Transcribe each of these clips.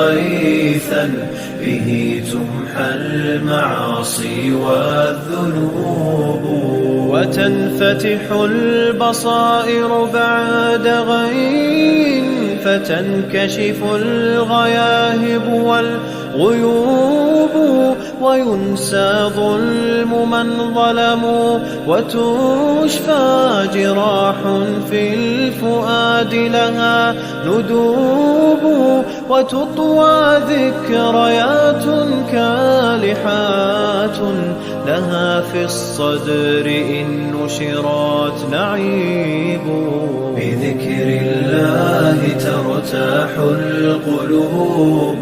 غيثا به تمحى المعاصي والذنوب، وتنفتح البصائر بعد غين، فتنكشف الغياهب والغيوب، وينسى ظلم من ظلموا، وتشفى جراح في الفؤاد لها ندوب، وتطوى ذكريات كالحات لها في الصدر إن نشرت نعيب. بذكر الله ترتاح القلوب،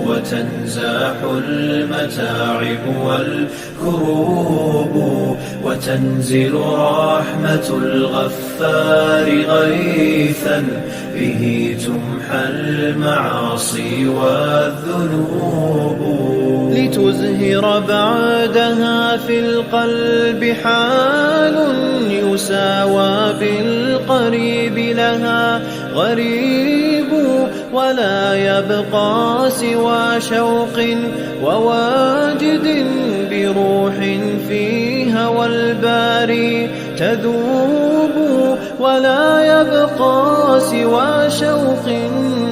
وتنزاح المتاعب والكروب، وتنزل رحمة الغفار غيثا به تمحى المعاصي والذنوب، لتزهر بعدها في القلب حال يساوى بالقريب لها غريب، ولا يبقى سوى شوق وواجد بروح في هوى الباري تذوب، ولا يبقى سوى شوق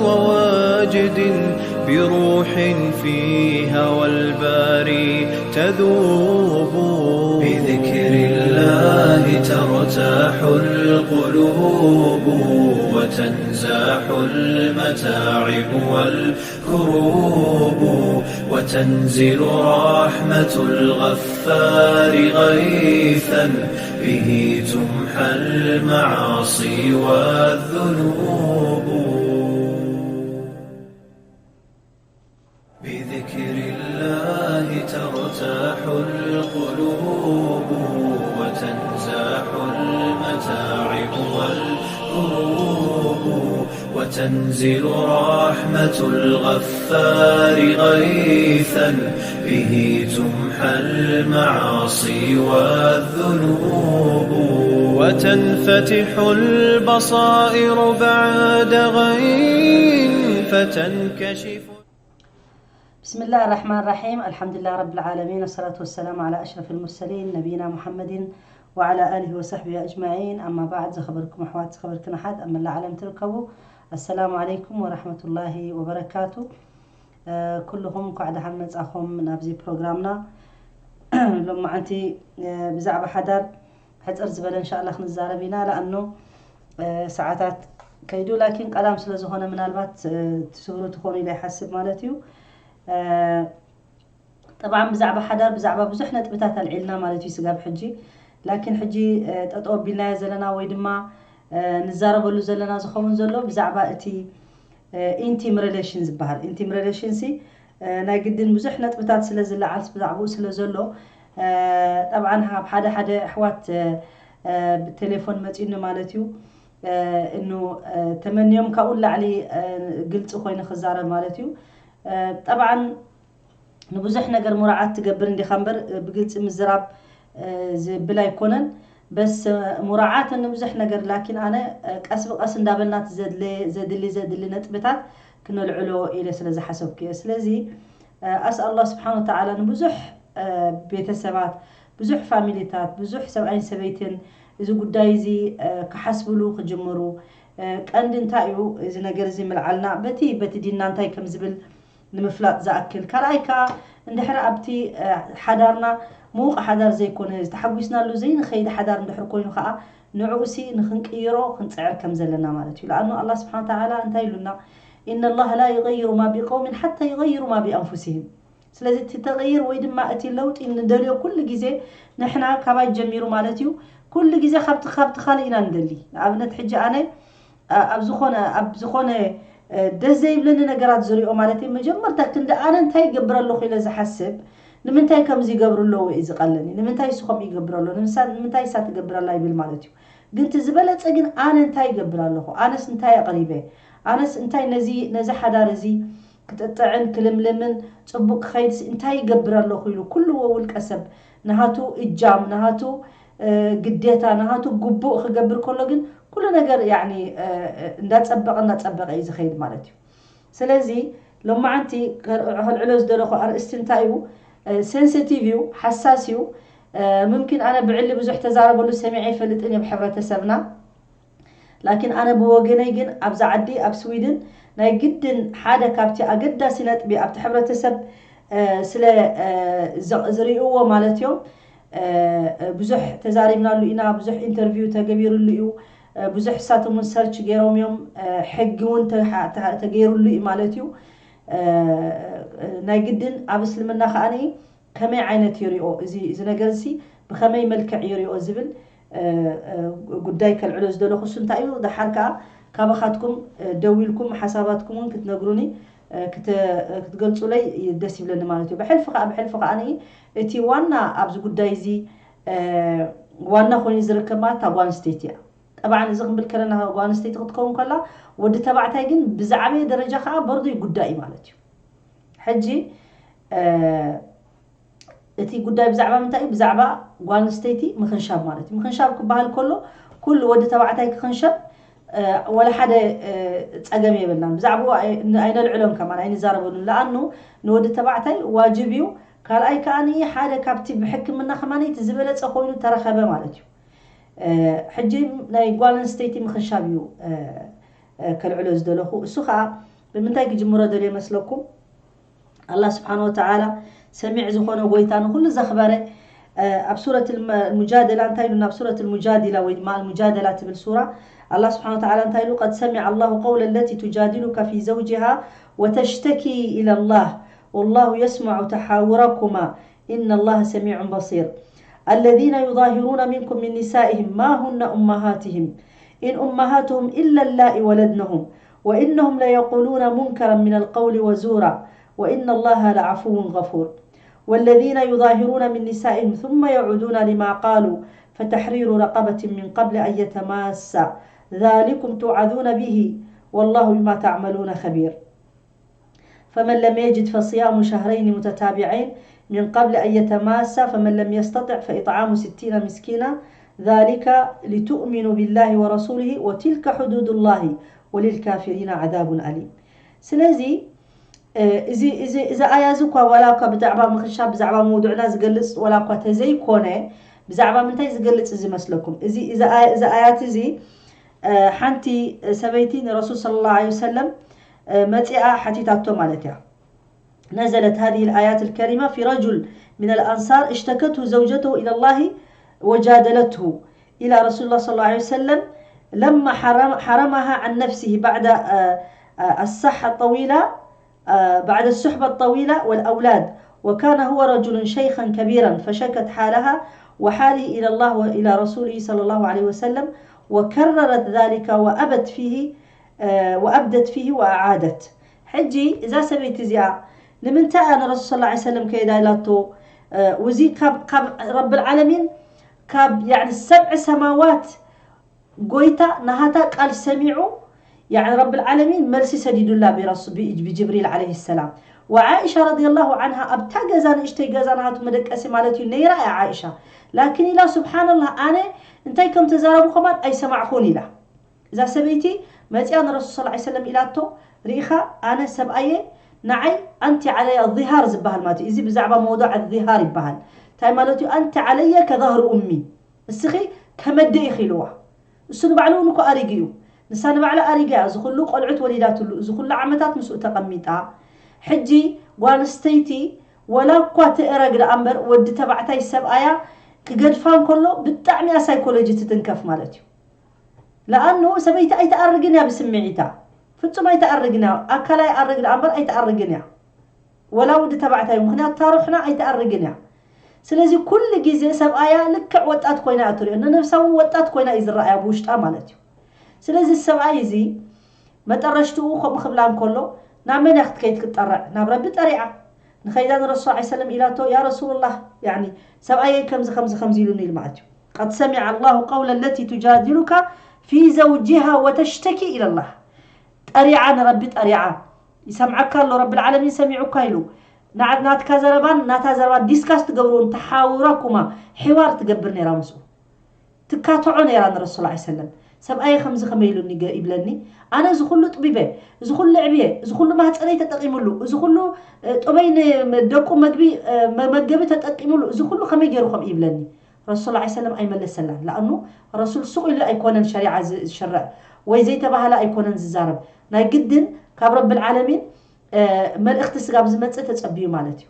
وواجد بروح في هوى الباري تذوب. بذكر الله ترتاح القلوب، وتنزاح المتاعب والكروب، وتنزل رحمة الغفار غيثا به تمحى المعاصي والذنوب. بذكر الله ترتاح القلوب، وتنزاح المتاعب والكروب، وتنزل رحمة الغفار غيثا به تمحى المعاصي والذنوب، وتنفتح البصائر بعد غين، فتنكشف. بسم الله الرحمن الرحيم. الحمد لله رب العالمين، والصلاة والسلام على أشرف المرسلين نبينا محمد وعلى آله وصحبه أجمعين. أما بعد، ዝኸበርኩም ኣሕዋት፣ ዝኸበርክን ኣሓት ኣብ መላእ ዓለም ትርከቡ፣ السلام عليكم ورحمة الله وبركاته። ኩልኹም እንኳዕ ደሓን መጻኹም ናብዚ ፕሮግራምና። ሎማዓንቲ ብዛዕባ ሓዳር ሕጽር ዝበለ እንሻላ ክንዛረብ ኢና። ለኣኖ ሰዓታት ከይዱ፣ ላኪን ቀዳም ስለ ዝኾነ ምናልባት ትስህሩ ትኾኑ ኢለ ይሓስብ ማለት እዩ። ጠብዓን ብዛዕባ ሓዳር ብዛዕባ ብዙሕ ነጥብታት ኣልዒልና ማለት እዩ ስጋብ ሕጂ። ላኪን ሕጂ ጠጠው ኣቢልናዮ ዘለና ወይ ድማ ንዛረበሉ ዘለና ዝኸውን ዘሎ ብዛዕባ እቲ ኢንቲም ሬሌሽን ዝበሃል። ኢንቲም ሬሌሽን ሲ ናይ ግድን ብዙሕ ነጥብታት ስለ ዝለዓል ብዛዕባኡ ስለ ዘሎ፣ ጠብዓን ኣብ ሓደ ሓደ ኣሕዋት ብቴሌፎን መፂኡኒ ማለት እዩ። እኑ ተመንዮም ካብኡ ላዕሊ ግልፂ ኮይኑ ክዛረብ ማለት እዩ። ጠብዓን ንብዙሕ ነገር ሙራዓት ትገብር እንዲኻ እምበር ብግልፂ ምዝራብ ዝብል ኣይኮነን። በስ ሙራዓት ንብዙሕ ነገር፣ ላኪን ኣነ ቀስ ብቀስ እንዳበልና ዘድሊ ዘድሊ ነጥብታት ክነልዕሎ ኢለ ስለ ዝሓሰብኩ እየ። ስለዚ ኣስኣል ኣላህ ስብሓን ወተዓላ ንብዙሕ ቤተሰባት፣ ብዙሕ ፋሚሊታት፣ ብዙሕ ሰብኣይን ሰበይትን እዚ ጉዳይ እዚ ክሓስብሉ ክጅምሩ፣ ቀንዲ እንታይ እዩ እዚ ነገር እዚ ምልዓልና፣ በቲ በቲ ዲንና እንታይ ከም ዝብል ንምፍላጥ ዝኣክል። ካልኣይ ከዓ እንድሕር ኣብቲ ሓዳርና ምዉቕ ሓዳር ዘይኮነ፣ ዝተሓጒስናሉ ዘይንኸይድ ሓዳር እንድሕር ኮይኑ ከዓ ንዕኡሲ ንክንቅይሮ ክንፅዕር ከም ዘለና ማለት እዩ። ለኣኑ ኣላህ ስብሓን ወተዓላ እንታይ ኢሉና? ኢነ ላህ ላ ዩገይሩ ማ ቢቀውሚን ሓታ ዩገይሩ ማ ቢኣንፉሲሂም። ስለዚ እቲ ተቕይር ወይ ድማ እቲ ለውጢ ንደልዮ ኩሉ ግዜ ንሕና ካባይ ጀሚሩ ማለት እዩ። ኩሉ ግዜ ካብቲ ካብቲ ካልእ ኢና ንደሊ። ንኣብነት ሕጂ ኣነ ኣብ ዝኾነ ኣብ ዝኾነ ደስ ዘይብለኒ ነገራት ዝሪኦ ማለት እዩ፣ መጀመርታ ክንዲ ኣነ እንታይ ይገብር ኣለኹ ኢለ ዝሓስብ፣ ንምንታይ ከምዚ ይገብሩ ኣለዉ እዩ ዝቐለኒ፣ ንምንታይ እሱ ከምኡ ይገብር ኣሎ፣ ንምሳ- ንምንታይ እሳ ትገብር ኣላ ይብል ማለት እዩ። ግን እቲ ዝበለፀ ግን ኣነ እንታይ ይገብር ኣለኹ፣ ኣነስ እንታይ ኣቕሪበ፣ ኣነስ እንታይ ነዚ ነዚ ሓዳር እዚ ክጥጥዕን ክልምልምን ፅቡቅ ክኸይድስ እንታይ ይገብር ኣለኹ ኢሉ ኩሉ ውልቀ ሰብ ንሃቱ እጃም ንሃቱ ግዴታ ንሃቱ ግቡእ ክገብር ከሎ ግን ኩሉ ነገር ያኒ እንዳፀበቐ እንዳፀበቐ እዩ ዝኸይድ ማለት እዩ። ስለዚ ሎማዓንቲ ከልዕሎ ዝደለኹ ኣርእስቲ እንታይ እዩ? ሴንሲቲቭ እዩ፣ ሓሳስ እዩ። ምምኪን ኣነ ብዕሊ ብዙሕ ተዛረበሉ ሰሚዐ ይፈልጥን እየ ብሕብረተሰብና። ላኪን ኣነ ብወገነይ ግን ኣብዛ ዓዲ ኣብ ስዊድን ናይ ግድን ሓደ ካብቲ ኣገዳሲ ነጥቢ ኣብቲ ሕብረተሰብ ስለ ዝርእይዎ ማለት እዮም። ብዙሕ ተዛሪብናሉ ኢና፣ ብዙሕ ኢንተርቪው ተገቢሩሉ እዩ። ብዙሕ እሳቶም እውን ሰርች ገይሮም እዮም። ሕጊ እውን ተገይሩሉ እዩ ማለት እዩ። ናይ ግድን ኣብ እስልምና ከዓኒ ከመይ ዓይነት ይሪኦ እዚ እዚ ነገር እዚ ብኸመይ መልክዕ ይሪኦ ዝብል ጉዳይ ከልዕሎ ዝደለኹ እሱ እንታይ እዩ። ደሓር ከዓ ካባኻትኩም ደዊልኩም ሓሳባትኩም እውን ክትነግሩኒ ክትገልፁለይ ደስ ይብለኒ ማለት እዩ። ብሕልፊ ከዓ ብሕልፊ ከዓ እቲ ዋና ኣብዚ ጉዳይ እዚ ዋና ኮይኑ ዝርከብ ማለት እታ ጓል ኣንስተይቲ እያ። ጠብዓን እዚ ክንብል ከለና ጓል ኣንስተይቲ ክትከውን ከላ፣ ወዲ ተባዕታይ ግን ብዛዕበየ ደረጃ ከዓ በርዶ ይጉዳእ እዩ ማለት እዩ። ሕጂ እቲ ጉዳይ ብዛዕባ ምንታይ እዩ? ብዛዕባ ጓል ኣንስተይቲ ምኽንሻብ ማለት እዩ። ምኽንሻብ ክበሃል ከሎ ኩሉ ወዲ ተባዕታይ ክኽንሸብ ወላ ሓደ ፀገም የብልናን። ብዛዕባኡ ኣይነልዕሎን ከማን ኣይንዛረበሉን። ለኣኑ ንወዲ ተባዕታይ ዋጅብ እዩ። ካልኣይ ከዓ ሓደ ካብቲ ብሕክምና ከማን እቲ ዝበለፀ ኮይኑ ተረኸበ ማለት እዩ። ሕጂ ናይ ጓል ኣንስተይቲ ምኽንሻብ እዩ ከልዕሎ ዝደለኹ። እሱ ከዓ ብምንታይ ክጅምሮ ደልዮ መስለኩም? ኣላህ ስብሓን ወተዓላ ሰሚዕ ዝኾነ ጎይታ ንኹሉ ዘኽበረ ኣብ ሱረት ሙጃደላ እንታይ ኢሉ ናብ ሱረት ሙጃዲላ ወይ ድማ ኣልሙጃደላ ትብል ሱራ ኣላህ ስብሓን ወተዓላ እንታይ ኢሉ? ቀድ ሰሚዐ ኣላሁ ቀውለ ለቲ ቱጃዲሉካ ፊ ዘውጅሃ ወተሽተኪ ኢላ ላህ ወላሁ የስማዑ ተሓውረኩማ ኢነ ላህ ሰሚዑን በሲር። الذين يظاهرون منكم من نسائهم ما هن أمهاتهم إن أمهاتهم إلا اللائي ولدنهم وإنهم ليقولون منكرا من القول وزورا وإن الله لعفو غفور. والذين يظاهرون من نسائهم ثم يعودون لما قالوا فتحرير رقبة من قبل أن يتماسا ذلكم توعظون به والله بما تعملون خبير. فمن لم يجد فصيام شهرين متتابعين من قبل أن يتماسا فمن لم يستطع فإطعام ستين مسكينا ذلك لتؤمنوا بالله ورسوله وتلك حدود الله وللكافرين عذاب أليم. ስለዚ እዚ እዚ እዚ ኣያ እዚ እኳ ዋላ እኳ ብዛዕባ ምኽንሻብ ብዛዕባ መውዱዕና ዝገልጽ ዋላ እኳ ተዘይኮነ ብዛዕባ ምንታይ ዝገልጽ እዚ መስለኩም? እዚ እዚ ኣያ- እዚ ኣያት እዚ ሓንቲ ሰበይቲ ንረሱል ሰለላሁ ዐለይሂ ወሰለም መጺኣ ሓቲታቶ ማለት እያ። نزلت هذه الآيات الكريمة في رجل من الأنصار اشتكته زوجته إلى الله وجادلته إلى رسول الله صلى الله عليه وسلم لما حرم حرمها عن نفسه بعد الصحة الطويلة بعد الصحبة الطويلة والأولاد، وكان هو رجل شيخا كبيرا، فشكت حالها وحاله إلى الله وإلى رسوله صلى الله عليه وسلم، وكررت ذلك وأبت فيه وأبدت فيه وأعادت. ሕጂ እዛ ሰበይቲ እዚኣ ንምንታይ እያ ንረሱል ሰለላሁ ዐለይሂ ወሰለም ከይዳ ኢላቶ? እዚ ካብ ካብ ረብል ዓለሚን ካብ ያዕኒ ሰብዒ ሰማዋት ጎይታ ናሃታ ቃል ሰሚዑ ያዕኒ ረብል ዓለሚን መልሲ ሰዲዱላ ብረሱ ብጅብሪል ዓለይሂ ሰላም። ወዓኢሻ ረዲየላሁ ዓንሃ ኣብታ ገዛ ንእሽተይ ገዛ ናሃቱ መደቀሲ ማለት እዩ ነይራ እያ ዓኢሻ። ላኪን ኢላ ሱብሓነላህ ኣነ እንታይ ከም ተዛረቡ ከማን ኣይሰማዕኹን ኢላ። እዛ ሰበይቲ መፂኣ ንረሱል ሰለላሁ ዐለይሂ ወሰለም ኢላቶ ርኢኻ ኣነ ሰብኣየ ንዓይ ኣንቲ ዓለያ ዚሃር ዝበሃል ማለት እዩ። እዚ ብዛዕባ መውዱዕ ዚሃር ይበሃል። እንታይ ማለት እዩ? ኣንቲ ዓለየ ከዛህር ኡሚ፣ እስኺ ከመደ ኢኺ ኢልዋ። እሱ ንባዕሉ እውን እኮ ኣሪጉ እዩ። ንሳ ንባዕላ ኣሪጋ እያ እዚ ኩሉ ቆልዑት ወሊዳትሉ፣ እዚ ኩሉ ዓመታት ምስኡ ተቐሚጣ። ሕጂ ጓል ኣንስተይቲ ወላ እኳ ትእረግ ደኣ እምበር ወዲ ተባዕታይ ሰብኣያ ክገድፋ እንከሎ ብጣዕሚ እያ ሳይኮሎጂ ትትንከፍ ማለት እዩ። ለኣኑ ሰበይቲ ኣይትኣርግን እያ ብስምዒታ፣ ፍጹም ኣይትኣርግን እያ። ኣካላ ይኣርግ ደኣ እምበር ኣይትኣርግን እያ። ወላ ወዲ ተባዕታይ እዩ፣ ምኽንያቱ እታ ሩሕና ኣይትኣርግን እያ። ስለዚ ኩሉ ግዜ ሰብኣያ ልክዕ ወጣት ኮይና እያ ትሪኦ፣ ንነብሳ እውን ወጣት ኮይና እዩ ዝረኣያ ብውሽጣ ማለት እዩ። ስለዚ ሰብኣይ እዚ መጠረሽትኡ ከምኡ ክብላ እንከሎ ናብ መን እያ ክትከይድ ክትጠርዕ? ናብ ረቢ ጠሪዓ። ንኸይዳ ንረሱል ዐለይሂ ሰለም ኢላቶ ያ ረሱሉላህ ያኒ ሰብኣየይ ከምዚ ከምዚ ከምዚ ኢሉኒ ኢሉ ማለት እዩ። قد سمع الله قول التي تجادلك في زوجها وتشتكي إلى الله ጠሪዓ ንረቢ ጠሪዓ ይሰምዓካ ኣሎ ረብል ዓለሚን ሰሚዑካ ኢሉ ናትካ ዘረባን ናታ ዘረባ ዲስካስ ትገብሩ ተሓውረኩማ ሒዋር ትገብር ነይራ ምስኡ ትካትዖ ነይራ ንረሱል ዐለይሂ ሰለም ሰብኣየ ከምዚ ከመይ ኢሉኒ ገ- ይብለኒ? ኣነ እዚ ኩሉ ጥቢበ፣ እዚ ኩሉ ዕብየ፣ እዚ ኩሉ ማህፀነይ ተጠቂምሉ፣ እዚ ኩሉ እ፣ ጥበይ ንደቁ መግቢ እ፣ መመገቢ ተጠቂምሉ፣ እዚ ኩሉ ከመይ ገይሩ ከምኡ ይብለኒ? ረሱል ላ ሰለም ኣይመለሰላን። ለኣኑ ረሱል ሱቕ ኢሉ ኣይኮነን ሸሪዓ ዝ- ዝሸርዕ ወይ ዘይተባህለ ኣይኮነን ዝዛረብ። ናይ ግድን ካብ ረብል ዓለሚን እ፣ መልእኽቲ ስጋብ ዝመፅእ ተፀብዩ ማለት እዩ።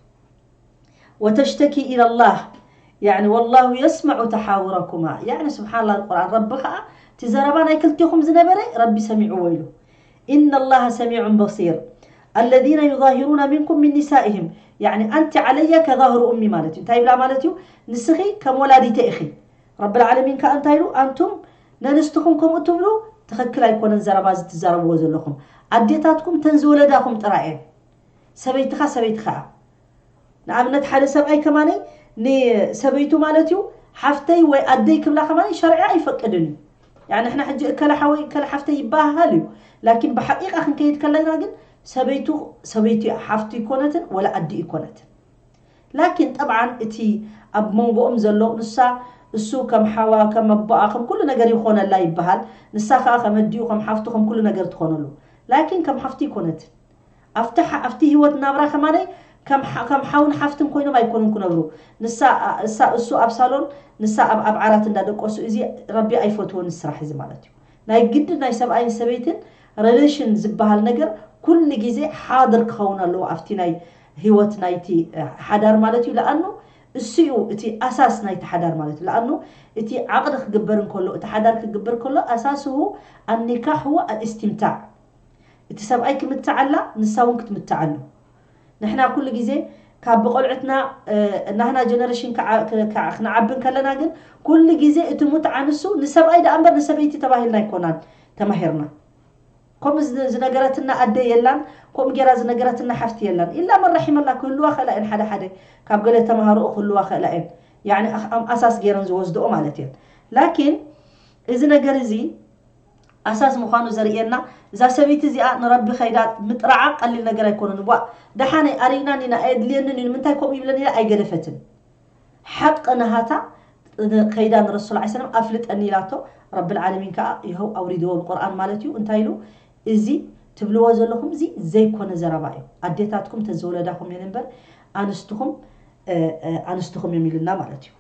ወተሽተኪ ኢለላህ ያኒ ወላሁ የስመዑ ተሓውረኩማ። ያኒ ስብሓንላ ቁርኣን ረቢ ከዓ እቲ ዘረባ ናይ ክልቴኹም ዝነበረ ረቢ ሰሚዕዎ ኢሉ። ኢነላሃ ሰሚዑን በሲር። الذين يظاهرون منكم من نسائهم ያኒ ኣንቲ ዓለየ ከዛህሩ ኡሚ ማለት እዩ። እንታይ ይብላ ማለት እዩ? ንስኺ ከም ወላዲተ ኢኺ። ረብል ዓለሚን ከዓ እንታይ ኢሉ? ኣንቱም ነንስትኹም ከምኡ ትብሉ ትኽክል ኣይኮነን ዘረባ እዚ ትዛረብዎ ዘለኹም። ኣዴታትኩም ተን ዝወለዳኹም ጥራይ እየን። ሰበይትኻ ሰበይትኻ እያ። ንኣብነት ሓደ ሰብኣይ ከማነይ ንሰበይቱ ማለት እዩ ሓፍተይ ወይ ኣደይ ክብላ ከማነይ ሸርዒ ኣይፈቅድን እዩ። ያኒ ንሕና ሕጂ እከለ ሓወይ እከለ ሓፍተይ ይበሃሃል እዩ። ላኪን ብሓቂቃ ክንከይድ ከለና ግን ሰበይቱ ሰበይቱ እያ፣ ሓፍቱ ይኮነትን ወላ ኣዲ ይኮነትን። ላኪን ጠብዓን እቲ ኣብ መንጎኦም ዘሎ ንሳ እሱ ከም ሓዋ ከም ኣቦኣ ከም ኩሉ ነገር ይኾነላ ይበሃል። ንሳ ከዓ ከም ኣዲኡ ከም ሓፍቱ ከም ኩሉ ነገር ትኾነሉ። ላኪን ከም ሓፍቱ ይኮነትን። ኣብቲ ሓ- ኣብቲ ህይወት ናብራ ከማነይ ከም ሓ- ከም ሓውን ሓፍትን ኮይኖም ኣይኮኑን ክነብሩ። ንሳ እሳ እሱ ኣብ ሳሎን ንሳ ኣብ ኣብ ዓራት እንዳደቆሱ እዚ ረቢ ኣይፈትዎን ስራሕ እዚ ማለት እዩ። ናይ ግዲ ናይ ሰብኣይን ሰበይትን ሬሌሽን ዝበሃል ነገር ኩሉ ግዜ ሓድር ክኸውን ኣለዎ ኣብቲ ናይ ህይወት ናይቲ እ፣ ሓዳር ማለት እዩ። ለኣኑ እሱ እዩ እቲ ኣሳስ ናይቲ ሓዳር ማለት እዩ። ለኣኑ እቲ ዓቕዲ ክግበር እንከሎ እቲ ሓዳር ክግበር ከሎ ኣሳስሁ ኣኒካሕ ወ ኣልእስትምታዕ እቲ ሰብኣይ ክምትዓላ ንሳ እውን ክትምትዓሉ። ንሕና ኩሉ ግዜ ካብ ብቆልዑትና ናህና ጀነሬሽን ክንዓብን ከለና ግን ኩሉ ግዜ እቲ ሙትዓ ንሱ ንሰብኣይ ደኣ እምበር ንሰበይቲ ተባሂልና ኣይኮናን ተማሂርና። ከምኡ ዝነገረትና ኣደ የላን፣ ከምኡ ጌራ ዝነገረትና ሓፍቲ የላን። ኢላ መን ረሒመላ ክህልዋ ክእላ እየን፣ ሓደ ሓደ ካብ ገለ ተማሃሮኡ ክህልዋ ክእላ እየን። ያኒ ኣሳስ ገይረን ዝወስድኦ ማለት እየን። ላኪን እዚ ነገር እዚ ኣሳስ ምዃኑ ዘርእየና እዛ ሰበይቲ እዚኣ ንረቢ ከይዳ ምጥራዓ ቀሊል ነገር ኣይኮነን። ዋ ደሓነይ ኣሪግናን ኢና ኣየድልየንን እዩ ንምንታይ ከምኡ ይብለን ኢላ ኣይገደፈትን። ሓቂ ናሃታ ከይዳ ንረሱል ዓ ሰለም ኣፍልጠኒ ኢላቶ። ረብል ዓለሚን ከዓ ይኸው ኣውሪድዎ ብቁርኣን ማለት እዩ። እንታይ ኢሉ? እዚ ትብልዎ ዘለኹም እዚ ዘይኮነ ዘረባ እዩ። ኣዴታትኩም ተዝወለዳኹም እየን እምበር ኣንስትኹም ኣንስትኹም እዮም ኢሉና ማለት እዩ።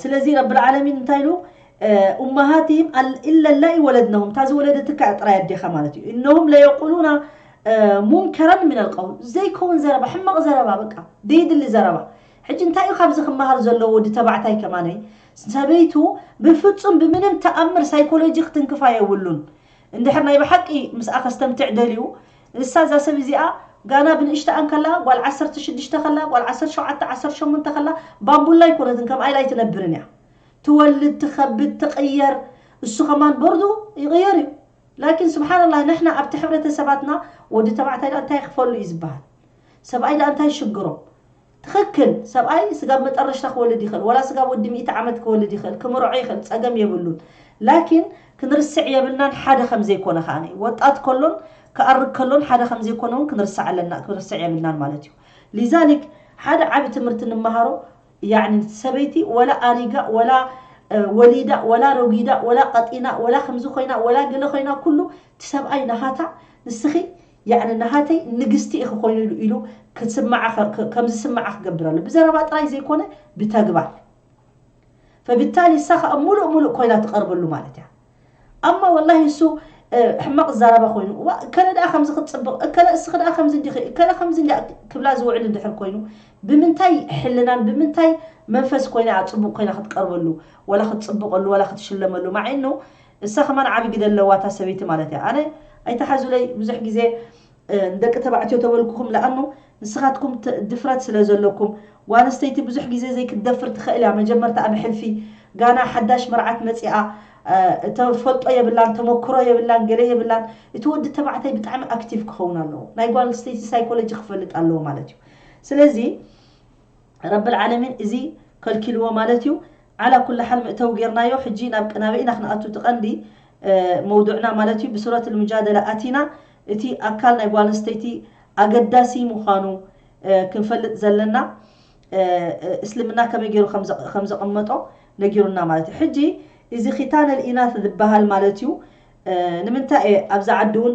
ስለዚ ረብል ዓለሚን እንታይ ኢሉ? ኡመሃትህም ኢለላኢ ወለድነሁም፣ እታ ዝወለደትካ ጥራይ ኣዴኻ ማለት እዩ። እነሁም ለየቁሉና ሙንከረን ሚነል ቀውል፣ ዘይከውን ዘረባ፣ ሕማቕ ዘረባ፣ በቃ ደይድሊ ዘረባ። ሕጂ እንታይ እዩ ካብዚ ክመሃር ዘለዎ ወዲ ተባዕታይ ከማነይ? ሰበይቱ ብፍጹም ብምንም ተኣምር ሳይኮሎጂ ክትንክፋ የብሉን። እንድሕር ናይ ብሓቂ ምስኣ ከስተምትዕ ደልዩ ንሳ እዛ ሰብ እዚኣ ጋና ብንእሽተኣ እንከላ ጓል ዓሰርተ ሽዱሽተ ከላ ጓል ዓሰርተ ሸውዓተ ዓሰርተ ሸሞንተ ከላ ባምቡላ ኣይኮነትን ከም ኣይላ ኣይትነብርን እያ። ትወልድ ትኸብድ ትቕየር። እሱ ከማን በርዱ ይቕየር እዩ። ላኪን ስብሓንላህ ንሕና ኣብቲ ሕብረተሰባትና ወዲ ተባዕታይ ዳ እንታይ ክፈሉ እዩ ዝበሃል? ሰብኣይ ዳ እንታይ ሽግሮም? ትኽክል ሰብኣይ ስጋብ መጠረሽታ ክወልድ ይኽእል ወላ ስጋብ ወዲ ሚእቲ ዓመት ክወልድ ይኽእል ክምርዖ ይኽእል ጸገም የብሉን። ላኪን ክንርስዕ የብልናን ሓደ ከም ዘይኮነ ከዓኒ ወጣት ከሎን ክኣርግ ከሎን ሓደ ከም ዘይኮነ እውን ክንርስዕ ኣለና ክንርስዕ የብልናን ማለት እዩ። ሊዛሊክ ሓደ ዓቢ ትምህርቲ ንመሃሮ ያኒ ሰበይቲ ወላ ኣሪጋ ወላ ወሊዳ ወላ ረጒዳ ወላ ቀጢና ወላ ከምዚ ኮይና ወላ ገለ ኮይና ኩሉ እቲ ሰብኣይ ናሃታ ንስኺ ያኒ ናሃተይ ንግስቲ ኢኺ ኮይኑ ኢሉ ኢሉ ክትስምዓ ከም ዝስምዓ ክገብር ኣሎ ብዘረባ ጥራይ ዘይኮነ ብተግባር። ፈብታሊ እሳ ከዓ ሙሉእ ሙሉእ ኮይና ትቐርበሉ ማለት እያ። ኣማ ወላሂ እሱ ሕማቕ ዘረባ ኮይኑ እከለ ደኣ ከምዚ ክትፅብቕ እከለ እስኺ ደኣ ከምዚ እንዲኺ እከለ ከምዚ እንዲያ ክብላ ዝውዕል እንድሕር ኮይኑ ብምንታይ ሕልናን ብምንታይ መንፈስ ኮይና እያ ፅቡቕ ኮይና ክትቀርበሉ ወላ ክትፅብቐሉ ወላ ክትሽለመሉ ማዒኑ እሳ ከማን ዓቢ ግደ ኣለዋ እታ ሰበይቲ ማለት እያ። ኣነ ኣይተሓዙለይ ብዙሕ ግዜ ንደቂ ተባዕትዮ ተበልኩኹም ለኣኑ ንስኻትኩም ድፍረት ስለ ዘለኩም ጓል ኣንስተይቲ ብዙሕ ግዜ ዘይክትደፍር ትኽእል እያ። መጀመርታ ኣብ ሕልፊ ጋና ሓዳሽ መርዓት መፂኣ ተፈልጦ የብላን ተመክሮ የብላን ገለ የብላን። እቲ ወዲ ተባዕታይ ብጣዕሚ ኣክቲቭ ክኸውን ኣለዎ። ናይ ጓል ኣንስተይቲ ሳይኮሎጂ ክፈልጥ ኣለዎ ማለት እዩ። ስለዚ ረብል ዓለሚን እዚ ከልኪልዎ ማለት እዩ። ዓላ ኩሉ ሓል መእተዊ ጌርናዮ። ሕጂ ናብ ቅናበ ኢና ክንኣቱ። እቲ ቀንዲ መውዱዕና ማለት እዩ ብሱረት ልሙጃደላ ኣቲና እቲ ኣካል ናይ ጓል ኣንስተይቲ ኣገዳሲ ምዃኑ ክንፈልጥ ዘለና እስልምና ከመይ ገይሩ ከም ዘቐመጦ ነጊሩና ማለት እዩ። ሕጂ እዚ ኺታነል ኢናት ዝበሃል ማለት እዩ። ንምንታይ እየ ኣብዚ ዓዲ እውን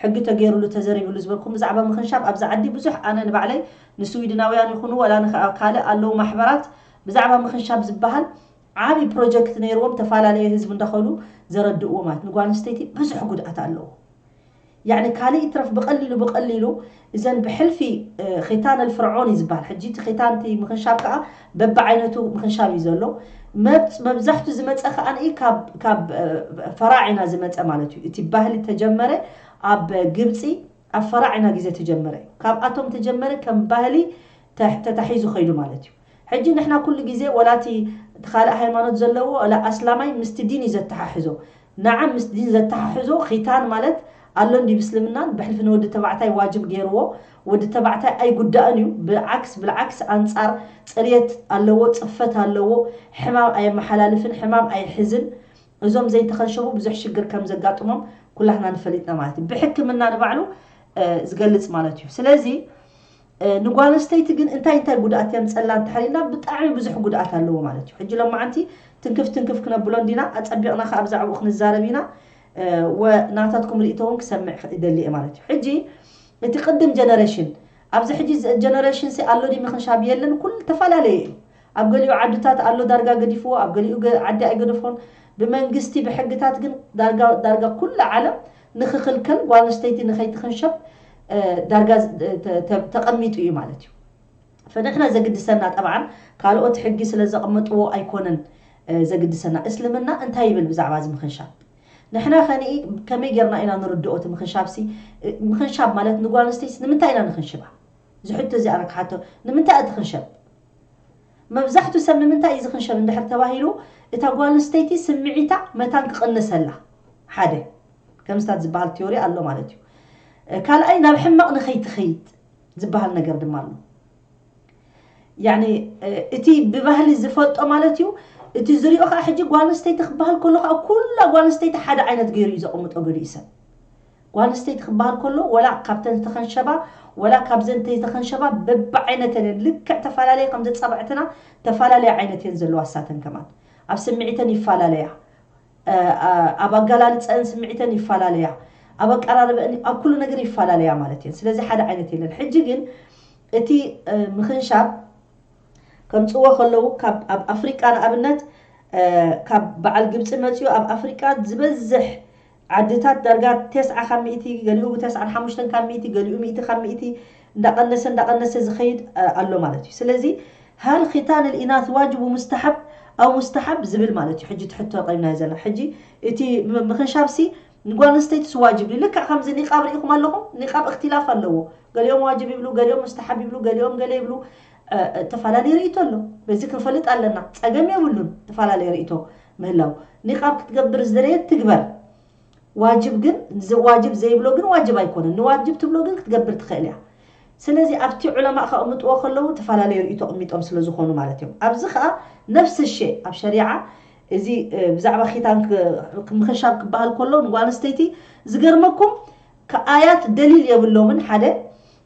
ሕጊ ተገይሩሉ ተዘሪብሉ ዝበልኩም? ብዛዕባ ምኽንሻብ ኣብዚ ዓዲ ብዙሕ ኣነ ንባዕለይ ንስዊድናውያን ይኹኑ ወላ ንካልእ ኣለዉ ማሕበራት ብዛዕባ ምኽንሻብ ዝበሃል ዓብዪ ፕሮጀክት ነይርዎም፣ ተፈላለየ ህዝቢ እንዳኸዱ ዘረድእዎ ማለት ንጓል ኣንስተይቲ ብዙሕ ጉድኣት ኣለዎ። ያኒ ካልእ ይትረፍ ብቐሊሉ ብቐሊሉ እዘን ብሕልፊ ኺታን ኣልፍርዖን እዩ ዝበሃል። ሕጂ እቲ ኺታን እቲ ምኽንሻብ ከዓ በብዓይነቱ ምኽንሻብ እዩ ዘሎ። መብዛሕቱ ዝመፀ ከዓ ካብ ፈራዒና ዝመፀ ማለት እዩ። እቲ ባህሊ ተጀመረ ኣብ ግብፂ ኣብ ፈራዒና ግዜ ተጀመረ እዩ። ካብኣቶም ተጀመረ ከም ባህሊ ተታሒዙ ከይዱ ማለት እዩ። ሕጂ ንሕና ኩሉ ግዜ ወላ እቲ ካልእ ሃይማኖት ዘለዎ ወላ ኣስላማይ ምስቲ ዲን እዩ ዘተሓሕዞ። ንዓም ምስ ዲን ዘተሓሕዞ ኺታን ማለት ኣሎ እንዲ ብስልምናን ብሕልፊ ንወዲ ተባዕታይ ዋጅብ ገይርዎ። ወዲ ተባዕታይ ኣይጉዳእን እዩ። ብዓክስ ብልዓክስ ኣንጻር ጽርየት ኣለዎ፣ ጽፈት ኣለዎ፣ ሕማም ኣየመሓላልፍን፣ ሕማም ኣይሕዝን። እዞም ዘይተኸንሸቡ ብዙሕ ሽግር ከም ዘጋጥሞም ኩላህና ንፈሊጥና ማለት እዩ። ብሕክምና ንባዕሉ ዝገልጽ ማለት እዩ። ስለዚ ንጓል ኣንስተይቲ ግን እንታይ እንታይ ጉድኣት የምፀላ እንተሕሪና ብጣዕሚ ብዙሕ ጉድኣት ኣለዎ ማለት እዩ። ሕጂ ሎማዓንቲ ትንክፍ ትንክፍ ክነብሎ እንዲና፣ ኣፀቢቕና ከዓ ብዛዕባኡ ክንዛረብ ኢና። ወናታትኩም ርእቶ እውን ክሰምዕ ይደሊ እየ ማለት እዩ። ሕጂ እቲ ቅድም ጀነሬሽን ኣብዚ ሕጂ ጀነሬሽን ሲ ኣሎ ዲ ምኽንሻብ የለን፣ ኩሉ ተፈላለየ እዩ። ኣብ ገሊኡ ዓድታት ኣሎ ዳርጋ ገዲፍዎ፣ ኣብ ገሊኡ ዓዲ ኣይገደፎን። ብመንግስቲ ብሕግታት ግን ዳርጋ ኩሉ ዓለም ንኽኽልከል ጓል ኣንስተይቲ ንኸይትኽንሸብ ዳርጋ ተቐሚጡ እዩ ማለት እዩ። ፈንሕና ዘግድሰና ጠብዓን ካልኦት ሕጊ ስለ ዘቐመጥዎ ኣይኮነን ዘግድሰና። እስልምና እንታይ ይብል ብዛዕባ እዚ ምኽንሻብ? ንሕና ኸንኢ ከመይ ጌርና ኢና ንርድኦ? እቲ ምኽንሻብ ሲ ምኽንሻብ ማለት ንጓል ኣንስተይቲ ንምንታይ ኢና ንኽንሽባ? ዝሕቶ እዚ ኣነ ክሓቶ ንምንታይ እትኽንሸብ? መብዛሕቱ ሰብ ንምንታይ እዩ ዝኽንሸብ እንድሕር ተባሂሉ እታ ጓል ኣንስተይቲ ስምዒታ መታን ክቕንሰላ ሓደ ከምስታት ዝበሃል ቲዮሪ ኣሎ ማለት እዩ። ካልኣይ ናብ ሕመቕ ንኸይትኸይድ ዝበሃል ነገር ድማ ኣሎ። ያኒ እቲ ብባህሊ ዝፈልጦ ማለት እዩ። እቲ ዝሪኦ ከዓ ሕጂ ጓል ኣንስተይቲ ክበሃል ከሎ ከዓ ኩላ ጓል ኣንስተይቲ ሓደ ዓይነት ገይሩ እዩ ዘቐምጦ ገሊኡ ሰብ። ጓል ኣንስተይቲ ክበሃል ከሎ ወላ ካብተን ዝተኸንሸባ ወላ ካብዘን ተይተኸንሸባ በብዓይነተን እየን። ልክዕ ተፈላለየ ከም ዘፃብዕትና ተፈላለየ ዓይነት እየን ዘለዋ እሳተን ከማን ኣብ ስምዒተን ይፈላለያ። ኣብ ኣገላልፀአን ስምዒተን ይፈላለያ፣ ኣብ ኣቀራርበአን ኣብ ኩሉ ነገር ይፈላለያ ማለት እየን። ስለዚ ሓደ ዓይነት የለን። ሕጂ ግን እቲ ምኽንሻብ ከምፅዎ ከለዉ ካብ ኣብ ኣፍሪቃ ንኣብነት ካብ በዓል ግብፂ መፅኡ ኣብ ኣፍሪቃ ዝበዝሕ ዓድታት ዳርጋ ተስዓ ካብ ሚእቲ ገሊኡ ተስዓን ሓሙሽተን ካብ ሚእቲ ገሊኡ ሚእቲ ካብ ሚእቲ እንዳቐነሰ እንዳቐነሰ ዝኸይድ ኣሎ ማለት እዩ። ስለዚ ሃል ኺታን ልኢናት ዋጅቡ ሙስተሓብ ኣው ሙስተሓብ ዝብል ማለት እዩ። ሕጂ ትሕቶ ቀሪብና ዘለና ሕጂ እቲ ምኽንሻብ ሲ ንጓል ኣንስተይትስ ዋጅብ ድዩ? ልክዕ ከምዚ ኒቃብ ርኢኹም ኣለኹም። ኒቃብ እክትላፍ ኣለዎ። ገሊኦም ዋጅብ ይብሉ፣ ገሊኦም ሙስተሓብ ይብሉ፣ ገሊኦም ገለ ይብሉ። ተፈላለየ ርእይቶ ኣሎ። በዚ ክንፈልጥ ኣለና። ጸገም የብሉን ተፈላለየ ርእይቶ ምህላው። ኒቃብ ክትገብር ዝደለየት ትግበር። ዋጅብ ግን ዋጅብ ዘይብሎ ግን ዋጅብ ኣይኮነን። ንዋጅብ ትብሎ ግን ክትገብር ትኽእል እያ። ስለዚ ኣብቲ ዑለማእ ከቕምጥዎ ከለዉ ተፈላለየ ርእይቶ ቅሚጦም ስለ ዝኾኑ ማለት እዮም። ኣብዚ ኸኣ ነፍሲ ሸ ኣብ ሸሪዓ እዚ ብዛዕባ ኺታን ምኽንሻብ ክበሃል ከሎ ንጓል ኣንስተይቲ ዝገርመኩም ከኣያት ደሊል የብሎምን ሓደ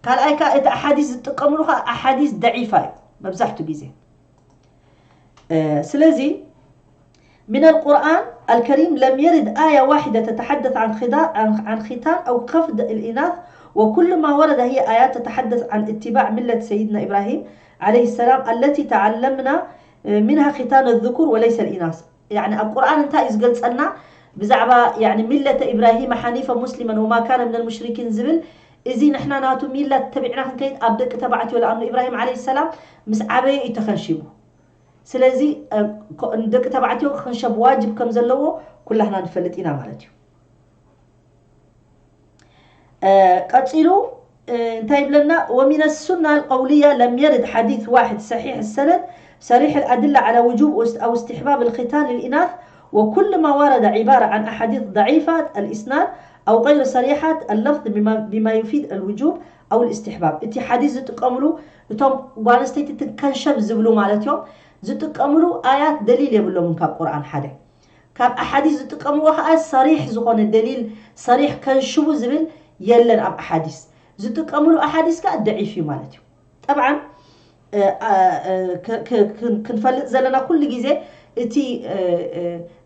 ካልኣይ ከዓ እቲ ኣሓዲስ ዝጥቀምሉ ከዓ ኣሓዲስ ደዒፋ እዩ መብዛሕትኡ ግዜ ስለዚ من القرآن الكريم لم يرد آية واحدة تتحدث عن خدا عن عن ختان أو خفض الإناث وكل ما ورد هي آيات تتحدث عن اتباع ملة سيدنا إبراهيم عليه السلام التي تعلمنا منها ختان الذكور وليس الإناث يعني القرآن እንታይ እዩ ዝገልጸልና ብዛዕባ يعني ملة إبراهيم حنيفا مسلما وما كان من المشركين ዝብል እዚ ንሕና ናቱ ሚላ ተቢዕና ክንከይድ ኣብ ደቂ ተባዕትዮ ለኣኑ ኢብራሂም ዓለይሂ ሰላም ምስ ዓበየ እዩ ተኸንሺቡ ስለዚ ደቂ ተባዕትዮ ክኽንሸብ ዋጅብ ከም ዘለዎ ኩላህና ንፈልጥ ኢና ማለት እዩ ቀፂሉ እንታይ ይብለና ومن السنة القولية لم يرد حديث واحد صحيح السند صريح الأدلة على وجوب أو استحباب الختان للإناث وكل ما ورد عبارة عن أحاديث ضعيفة الإسناد أو غير صريحة اللفظ بما, بما يفيد الوجوب أو الاستحباب እቲ ሓዲስ ዝጥቀምሉ እቶም ጓል ኣንስተይቲ ትከንሸብ ዝብሉ ማለት እዮም ዝጥቀምሉ ኣያት ደሊል የብሎምን ካብ ቁርኣን ሓደ ካብ ኣሓዲስ ዝጥቀምዎ ከዓ ሰሪሕ ዝኾነ ደሊል ሰሪሕ ከንሽቡ ዝብል የለን ኣብ ኣሓዲስ ዝጥቀምሉ ኣሓዲስ ከዓ ደዒፍ እዩ ማለት እዩ ጠብዓን ክንፈልጥ ዘለና ኩሉ ግዜ እቲ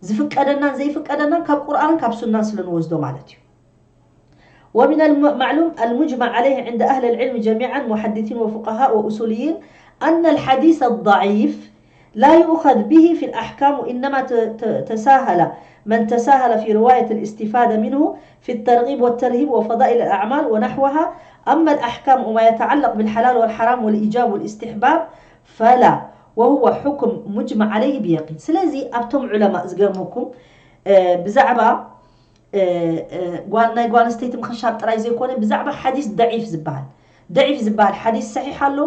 ዝፍቀደናን ዘይፍቀደናን ካብ ቁርኣንን ካብ ሱናን ስለ ንወስዶ ማለት እዩ። ومن المعلوم المجمع عليه عند أهل العلم جميعا محدثين وفقهاء وأصوليين أن الحديث الضعيف لا يؤخذ به في الأحكام وإنما تساهل من تساهل في رواية الاستفادة منه في الترغيب والترهيب وفضائل الأعمال ونحوها. أما الأحكام وما يتعلق بالحلال والحرام والإيجاب والاستحباب فلا، وهو حكم مجمع عليه بيقين. ስለዚ ኣብቶም ዑለማእ ዝገርመኩም ብዛዕባ ጓል ናይ ጓል ኣንስተይቲ ምኽንሻብ ጥራይ ዘይኮነ ብዛዕባ ሓዲስ ደዒፍ ዝበሃል ደዒፍ ዝበሃል ሓዲስ ሰሒሕ ኣሎ፣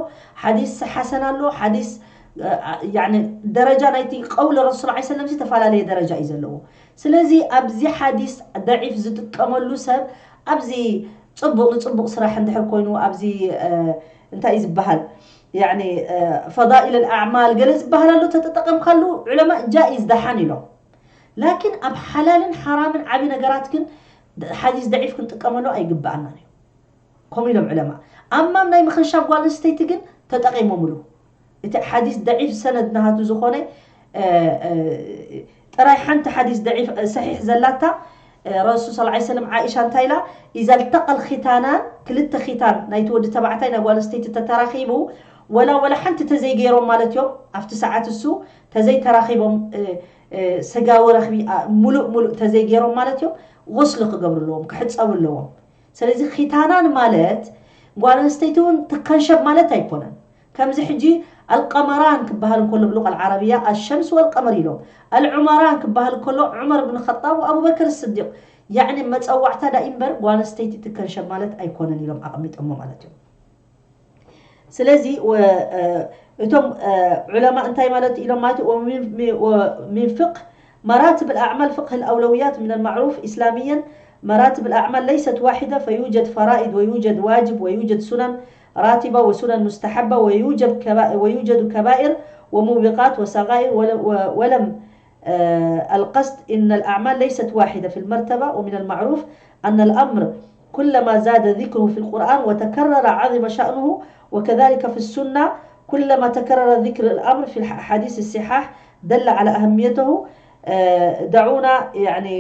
ሓዲስ ሓሰን ኣሎ፣ ሓዲስ ደረጃ ናይቲ ቀውል ረሱል ዓ ሰለም ዝተፈላለየ ደረጃ እዩ ዘለዎ። ስለዚ ኣብዚ ሓዲስ ደዒፍ ዝጥቀመሉ ሰብ ኣብዚ ፅቡቕ ንፅቡቕ ስራሕ እንድሕር ኮይኑ ኣብዚ እንታይ እዩ ዝበሃል ፈዳኢል ኣዕማል ገለ ዝበሃል ኣሎ ተጠቀምካሉ ዑለማ ጃኢዝ ደሓን ኢሎም። ላኪን ኣብ ሓላልን ሓራምን ዓብዪ ነገራት ግን ሓዲስ ደዒፍ ክንጥቀመሉ ኣይግበኣናን እዩ። ከምኡ ኢሎም ዕለማ። ኣማም ናይ ምኽንሻብ ጓል ኣንስተይቲ ግን ተጠቒሞምሉ። እቲ ሓዲስ ደዒፍ ሰነድ ናሃቱ ዝኾነ ጥራይ ሓንቲ ሓዲስ ደዒፍ ሰሒሕ ዘላታ ረሱል ስ ሰለም ዓኢሻ እንታይ ኢላ? ኢዛ ልተቐል ኺታናን ክልተ ኺታን ናይቲ ወዲ ተባዕታይ ናይ ጓል ኣንስተይቲ ተተራኺቡ ወላ ወላ ሓንቲ ተዘይገይሮም ማለት እዮም ኣብቲ ሰዓት እሱ ተዘይተራኺቦም ስጋዊ ረኽቢ ሙሉእ ሙሉእ ተዘይገይሮም ማለት እዮም። غسل ክገብሩ ኣለዎም፣ ክሕፀቡ ኣለዎም። ስለዚ ኺታናን ማለት ጓል ኣንስተይቲ እውን ትከንሸብ ማለት ኣይኮነን። ከምዚ ሕጂ ኣልቀመራን ክበሃል እንከሎ ብሉቕ ኣልዓረብያ ኣሸምስ ወልቀመር ኢሎም ኣልዑመራን ክበሃል ከሎ ዑመር ብን ኸጣብ ወኣቡበክር ስዲቅ ያዕኒ መፀዋዕታ ዳኢ እምበር ጓል ኣንስተይቲ ትከንሸብ ማለት ኣይኮነን ኢሎም ኣቐሚጦሞ ማለት እዮም። ስለዚ እቶም ዑለማ እንታይ ማለት ኢሎም ማለት من فقه مراتب الأعمال فقه الأولويات من المعروف إسلاميا مراتب الأعمال ليست واحدة فيوجد فرائض ويوجد واجب ويوجد سنن راتبة وسنن مستحبة ويوجب كبائر ويوجد كبائر وموبقات وصغائر ولم القصد إن الأعمال ليست واحدة في المرتبة ومن المعروف أن الأمر كلما زاد ذكره في القرآن وتكرر عظم شأنه وكذلك في السنة كلما تكرر ذكر الأمر في الأحاديث الصحاح دل على أهميته. دعونا يعني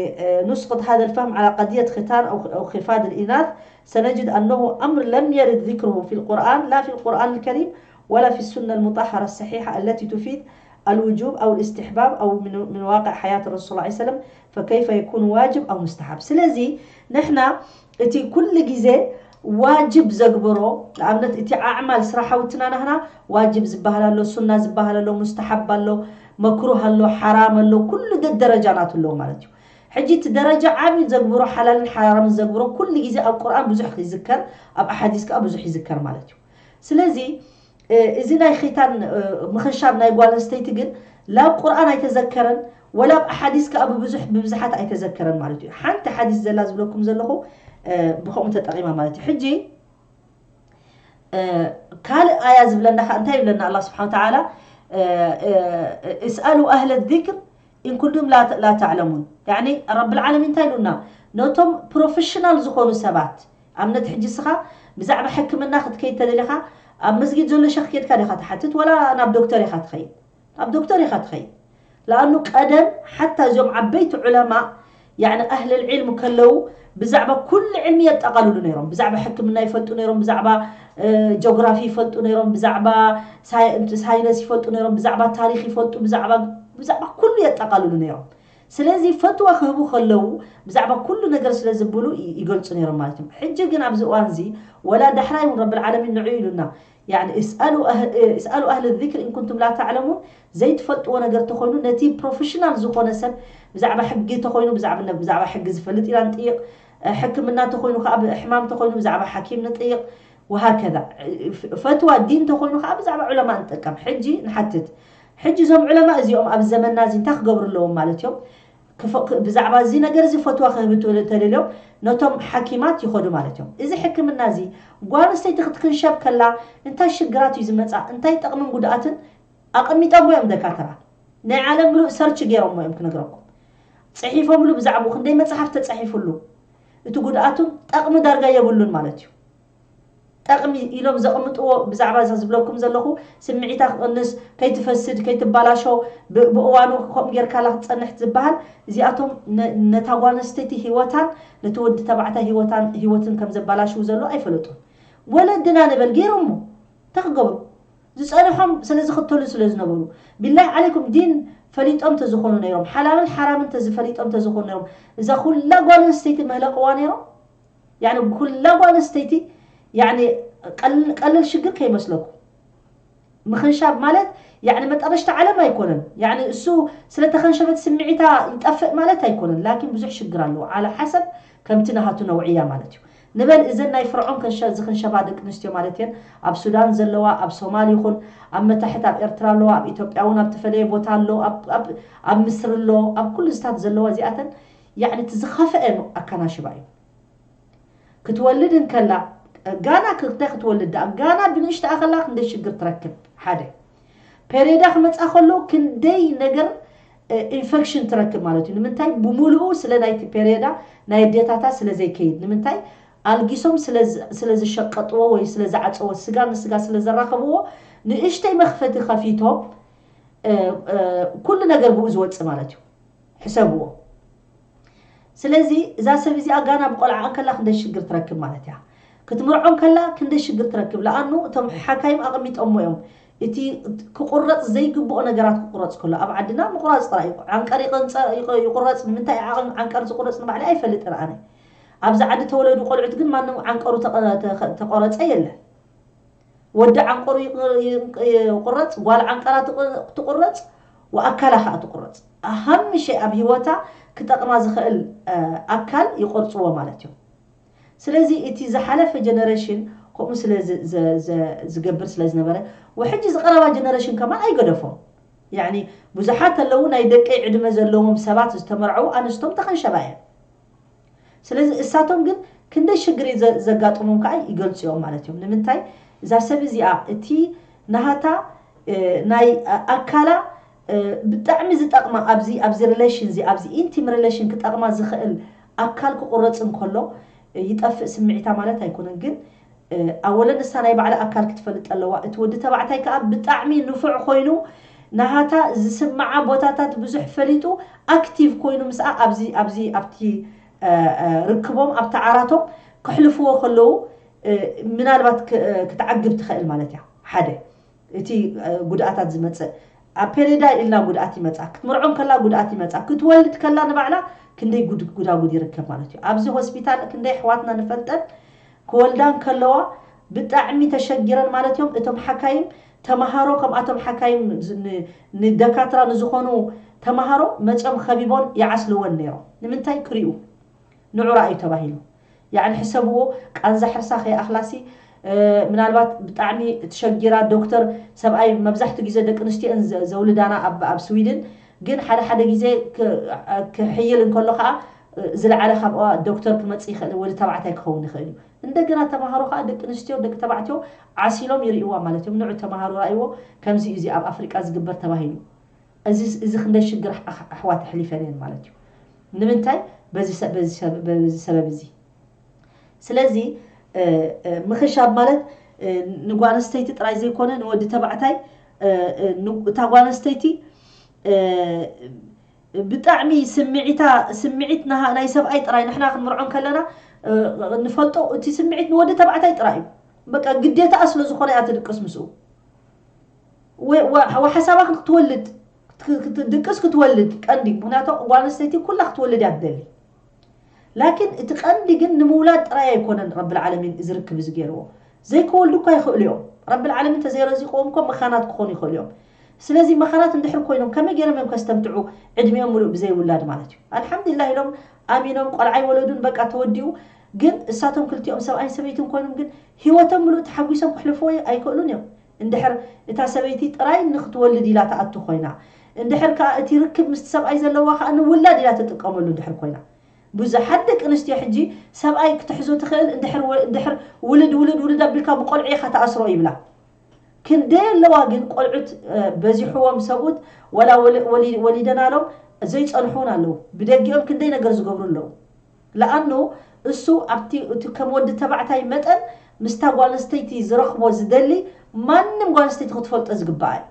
نسقط هذا الفهم على قضية ختان أو خفاض الإناث. سنجد أنه أمر لم يرد ذكره في القرآن لا في القرآن الكريم ولا في السنة المطهرة الصحيحة التي تفيد الوجوب أو الاستحباب أو من من واقع حياة الرسول صلى الله عليه وسلم فكيف يكون واجب أو مستحب. ስለዚ ንሕና እቲ ኩሉ ግዜ ዋጅብ ዘግብሮ ንኣብነት እቲ ኣዕማል ስራሓውትና ናህና ዋጅብ ዝበሃል ኣሎ፣ ሱና ዝበሃል ኣሎ፣ ሙስተሓብ ኣሎ፣ መክሩህ ኣሎ፣ ሓራም ኣሎ፣ ኩሉ ደደረጃ ናቱ ኣለዎ ማለት እዩ። ሕጂ እቲ ደረጃ ዓብዪ ዘግብሮ ሓላልን ሓራምን ዘግብሮ ኩሉ ግዜ ኣብ ቁርኣን ብዙሕ ይዝከር፣ ኣብ ኣሓዲስ ከዓ ብዙሕ ይዝከር ማለት እዩ። ስለዚ እዚ ናይ ኺታን ምኽንሻብ ናይ ጓል ኣንስተይቲ ግን ላብ ቁርኣን ኣይተዘከረን ወላ ኣብ ኣሓዲስ ከዓ ብብዙሕ ብብዝሓት ኣይተዘከረን ማለት እዩ። ሓንቲ ሓዲስ ዘላ ዝብለኩም ዘለኹ ብኸምኡ ተጠቒማ ማለት እዩ። ሕጂ ካልእ ኣያ ዝብለና ከዓ እንታይ ይብለና ኣላ ስብሓን ተዓላ እስኣሉ ኣህለ ዚክር ኢንኩንቱም ላ ተዕለሙን ያኒ ረብል ዓለሚን እንታይ ኢሉና ነቶም ፕሮፌሽናል ዝኾኑ ሰባት ኣብነት ሕጂ ስኻ ብዛዕባ ሕክምና ክትከይድ ተደሊኻ ኣብ መስጊድ ዘሎ ሸኽ ኬድካ ዲኻ ትሓትት ወላ ናብ ዶክተር ኢኻ ትኸይድ ናብ ዶክተር ኢኻ ትኸይድ ለኣኑ ቀደም ሓታ እዚኦም ዓበይቲ ዑለማ ያኒ ኣህልል ዒልም ከለዉ ብዛዕባ ኩሉ ዕልሚ የጠቓልሉ ነይሮም ብዛዕባ ሕክምና ይፈልጡ ነይሮም ብዛዕባ ጆግራፊ ይፈልጡ ነይሮም ብዛዕባ ሳይነስ ይፈልጡ ነይሮም ብዛዕባ ታሪክ ይፈልጡ ብዛዕባ ብዛዕባ ኩሉ የጠቓልሉ ነይሮም ስለዚ ፈትዋ ክህቡ ከለዉ ብዛዕባ ኩሉ ነገር ስለ ዝብሉ ይገልፁ ነይሮም ማለት እዮም ሕጂ ግን ኣብዚ እዋን እዚ ወላ ዳሕራይ እውን ረብል ዓለሚን ንዑ ኢሉና يعني اسألوا أهل, اسألوا أهل الذكر إن كنتم لا تعلمون ዘይትፈልጥዎ ነገር ተኾይኑ ነቲ ፕሮፌሽናል ዝኾነ ሰብ ብዛዕባ ሕጊ ተኾይኑ ብዛዕባ ብዛዕባ ሕጊ ዝፈልጥ ኢና ንጥይቕ ሕክምና ተኾይኑ ከዓ ብሕማም ተኾይኑ ብዛዕባ ሓኪም ንጥይቕ وهكذا ፈትዋ ዲን ተኾይኑ ከዓ ብዛዕባ ዑለማ ንጥቀም ሕጂ ንሓትት ሕጂ እዞም ዑለማ እዚኦም ኣብ ዘመንና እዚ እንታይ ክገብሩ ኣለዎም ማለት እዮም ብዛዕባ እዚ ነገር እዚ ፈትዋ ክህብ ተደልዮም ነቶም ሓኪማት ይኸዱ ማለት እዮም እዚ ሕክምና እዚ ጓል ኣንስተይቲ ክትክንሸብ ከላ እንታይ ሽግራት እዩ ዝመፃ እንታይ ጠቕምን ጉድኣትን ኣቐሚጦሞ እዮም ደካተራ ናይ ዓለም ምሉእ ሰርች ገይሮሞ እዮም ክነግረኩም ፅሒፎምሉ ብዛዕባኡ ክንደይ መፅሓፍ ተፃሒፉሉ እቲ ጉድኣቱን ጠቕሚ ዳርጋ የብሉን ማለት እዩ ጠቕሚ ኢሎም ዘቕምጥዎ ብዛዕባ እዛ ዝብለኩም ዘለኹ ስምዒታ ክቕንስ፣ ከይትፈስድ፣ ከይትባላሾ፣ ብ- ብእዋኑ ከምኡ ጌርካላ ክትጸንሕ ዝበሃል፣ እዚኣቶም ነ- ነታ ጓል ኣንስተይቲ ህይወታን ነቲ ወዲ ተባዕታይ ህይወታን ህይወትን ከም ዘባላሽው ዘሎ ኣይፈለጡን። ወለድና ንበል ገይሮሞ እንታይ ክገብሩ? ዝጸንሖም ስለ ዝኽተሉ ስለ ዝነበሩ። ቢላሂ ዓለይኩም ዲን ፈሊጦም ተዝኾኑ ነይሮም፣ ሓላልን ሓራምን ተዝፈሊጦም ተዝኾኑ ነይሮም፣ እዛ ኩላ ጓል ኣንስተይቲ መህለቕዋ ነይሮም። ያኒ ኩላ ጓል ኣንስተይቲ ያኒ ቀል- ቀልል ሽግር ከይመስለኩም። ምኽንሻብ ማለት ያኒ መጠረሽታ ዓለም ኣይኮነን። ያኒ እሱ ስለተኸንሸበት ስምዒታ ይጠፍእ ማለት ኣይኮነን። ላኪን ብዙሕ ሽግር ኣለዎ። ዓለ ሓሰብ ከምቲ ናሃቱ ነውዕያ ማለት እዩ። ንበል እዘን ናይ ፍርዖን ከንሸ- ዝኽንሸባ ደቂ ኣንስትዮ ማለት እየን። ኣብ ሱዳን ዘለዋ፣ ኣብ ሶማል ይኹን ኣብ መታሕት ኣብ ኤርትራ ኣለዋ፣ ኣብ ኢትዮጵያ እውን ኣብ ተፈለየ ቦታ ኣሎ፣ ኣብ- ኣብ- ኣብ ምስሪ ኣሎ፣ ኣብ ኩሉ ዝታት ዘለዋ እዚኣተን ያኒ እቲ ዝኸፍአ ኣካናሽባ እዩ። ክትወልድ እንከላ ጋና ክልተ ክትወልድ ደኣ ጋና ብንእሽተኣ ከላ ክንደይ ሽግር ትረክብ። ሓደ ፔሬዳ ክመፃ ከሎ ክንደይ ነገር ኢንፌክሽን ትረክብ ማለት እዩ። ንምንታይ? ብሙሉኡ ስለ ናይቲ ፔሬዳ ናይ ኣዴታታ ስለ ዘይከይድ። ንምንታይ? ኣልጊሶም ስለ ዝ- ስለ ዝሸቀጥዎ ወይ ስለ ዝዓፀዎ፣ ስጋ ንስጋ ስለ ዘራኸብዎ፣ ንእሽተይ መኽፈቲ ከፊቶም እ፣ እ፣ ኩሉ ነገር ብኡ ዝወፅእ ማለት እዩ። ሕሰብዎ። ስለዚ እዛ ሰብ እዚኣ ጋና ብቆልዓ ከላ ክንደይ ሽግር ትረክብ ማለት እያ። ክትምርዖ ከላ ክንደይ ሽግር ትረክብ። ለኣኑ እቶም ሓካይም ኣቐሚጦሞ እዮም። እቲ ክቁረፅ ዘይግብኦ ነገራት ክቁረፅ ከሎ ኣብ ዓድና ምቁራፅ ጥራይ እዩ። ዓንቀር ይቕንፀ- ይቕ- ይቁረፅ። ንምንታይ ዓቕን- ዓንቀር ዝቁረፅ ንባዕለይ ኣይፈልጥን ኣነ። ኣብዚ ዓዲ ተወለዱ ቆልዑት ግን ማንም ዓንቀሩ ተቐ- ተኸ- ተቆረፀ የለን። ወዲ ዓንቀሩ ይቕ- ይቕ- ይቁረፅ፣ ጓል ዓንቀራ ትቕ- ትቁረፅ፣ ወኣካላ ከዓ ትቁረፅ። ኣሃምሸ ኣብ ህይወታ ክጠቕማ ዝኽእል እ፣ ኣካል ይቆርፅዎ ማለት እዩ። ስለዚ እቲ ዝሓለፈ ጀነሬሽን ከምኡ ስለ ዝ- ዝ- ዝ- ዝገብር ስለ ዝነበረ፣ ወሕጂ ዝቀረባ ጀነሬሽን ከማን ኣይገደፎም። ያኒ ብዙሓት ኣለዉ ናይ ደቀይ ዕድመ ዘለዎም ሰባት ዝተመርዐው ኣንስቶም ተኸንሸባ እየን። ስለዚ እሳቶም ግን ክንደይ ሽግር ዘ- ዘጋጥሞም ከዓ ይገልፁ እዮም ማለት እዮም። ንምንታይ? እዛ ሰብ እዚኣ እቲ ናሃታ እ፣ ናይ ኣ- ኣካላ እ፣ ብጣዕሚ ዝጠቕማ ኣብዚ ኣብዚ ሪሌሽን እዚ ኣብዚ ኢንቲም ሪሌሽን ክጠቕማ ዝኽእል ኣካል ክቁረፅ እንከሎ እ፣ ይጠፍእ ስምዒታ ማለት ኣይኮነን። ግን እ፣ ኣወለን ንሳ ናይ ባዕላ ኣካል ክትፈልጥ ኣለዋ። እቲ ወዲ ተባዕታይ ከዓ ብጣዕሚ ንፉዕ ኮይኑ ናሃታ ዝስምዓ ቦታታት ብዙሕ ፈሊጡ ኣክቲቭ ኮይኑ ምስኣ ኣብዚ ኣብዚ ኣብቲ እ፣ እ፣ ርክቦም ኣብቲ ዓራቶም ከሕልፍዎ ከለዉ እ፣ ምናልባት ክ- እ፣ ክትዓግብ ትኽእል ማለት እያ። ሓደ እቲ እ፣ ጉድኣታት ዝመፅእ ኣብ ፔሬዳ ኢልና ጉድኣት ይመፃ፣ ክትምርዖም ከላ ጉድኣት ይመፃ፣ ክትወልድ ከላ ንባዕላ ክንደይ ጉድ- ጉዳጉድ ይርከብ ማለት እዩ። ኣብዚ ሆስፒታል ክንደይ ኣሕዋትና ንፈልጠን ክወልዳ እንከለዋ ብጣዕሚ ተሸጊረን ማለት እዮም። እቶም ሓካይም ተምሃሮ ከምኣቶም ሓካይም ዝ- ን- ንደካትራ ንዝኾኑ ተምሃሮ መፅኦም ከቢቦን ይዓስልወን ነይሮም። ንምንታይ ክሪኡ ንዑ ረኣዩ ተባሂሉ። ያዕኒ ሕሰብዎ ቃንዛ ሕርሳ ከይኣኽላሲ ምናልባት ብጣዕሚ ትሸጊራ ዶክተር ሰብኣይ መብዛሕትኡ ግዜ ደቂ ኣንስትዮን ዘውልዳና ኣብ ስዊድን ግን ሓደ ሓደ ግዜ ክሕይል እንከሎ ከዓ ዝለዓለ ካብኣ ዶክተር ክመፅእ ይኽእል ወዲ ተባዕታይ ክኸውን ይኽእል እዩ። እንደገና ተምሃሮ ከዓ ደቂ ኣንስትዮ ደቂ ተባዕትዮ ዓሲሎም ይርእይዋ ማለት እዮም። ንዑ ተምሃሮ ረኣይዎ ከምዚ እዩ እዚ ኣብ ኣፍሪቃ ዝግበር ተባሂሉ እዚ እዚ ክንደይ ሽግር ኣሕዋት ኣሕሊፈን እየን ማለት እዩ። ንምንታይ በዚ ሰበብ እዚ ስለዚ ምኽሻብ ማለት ንጓል ኣንስተይቲ ጥራይ ዘይኮነ ንወዲ ተባዕታይ እታ ጓል ኣንስተይቲ ብጣዕሚ ስምዒታ ስምዒት ናይ ሰብኣይ ጥራይ ንሕና ክንምርዖ ከለና ንፈልጦ እቲ ስምዒት ንወዲ ተባዕታይ ጥራይ እዩ። በቃ ግዴታኣ ስለ ዝኾነ እያ ትድቅስ ምስኡ። ወሓሳባ ክትወልድ ድቅስ ክትወልድ ቀንዲ ምክንያቱ ጓል ኣንስተይቲ ኩላ ክትወልድ እያ ትደሊ። ላኪን እቲ ቀንዲ ግን ንምውላድ ጥራይ ኣይኮነን ረብል ዓለሚን እዚ ርክብ እዚ ገይርዎ። ዘይክወልዱ እኳ ይኽእሉ እዮም። ረብል ዓለሚን ተዘይረዚቅዎም እኮ መኻናት ክኾኑ ይኽእሉ እዮም። ስለዚ መኻናት እንድሕር ኮይኖም ከመይ ገይሮም እዮም ከስተምትዑ ዕድሚኦም ሙሉእ ብዘይውላድ ማለት እዩ። ኣልሓምዱሊላህ ኢሎም ኣሚኖም ቆልዓ ይወለዱን በቃ ተወዲኡ። ግን እሳቶም ክልቲኦም ሰብኣይን ሰበይትን ኮይኖም ግን ህይወቶም ሙሉእ ተሓጒሶም ክሕልፍዎ ኣይክእሉን እዮም። እንድሕር እታ ሰበይቲ ጥራይ ንክትወልድ ኢላ ትኣቱ ኮይና እንድሕር ከዓ እቲ ርክብ ምስቲ ሰብኣይ ዘለዋ ከዓ ንውላድ ኢላ ትጥቀመሉ እንድሕር ኮይና ብዙሓት ደቂ ኣንስትዮ ሕጂ ሰብኣይ ክትሕዞ ትኽእል እንድሕር ውልድ ውልድ ውልድ ኣቢልካ ብቆልዑ ኢኻ ተኣስሮ ይብላ። ክንደይ ኣለዋ ግን ቆልዑት በዚሕዎም ሰብኡት ወላ ወሊደናሎም ዘይፀንሑ እውን ኣለዉ። ብደጊኦም ክንደይ ነገር ዝገብሩ ኣለዉ። ለኣኑ እሱ ኣብቲ እቲ ከም ወዲ ተባዕታይ መጠን ምስታ ጓል ኣንስተይቲ ዝረኽቦ ዝደሊ ማንም ጓል ኣንስተይቲ ክትፈልጦ ዝግባኣ እዩ።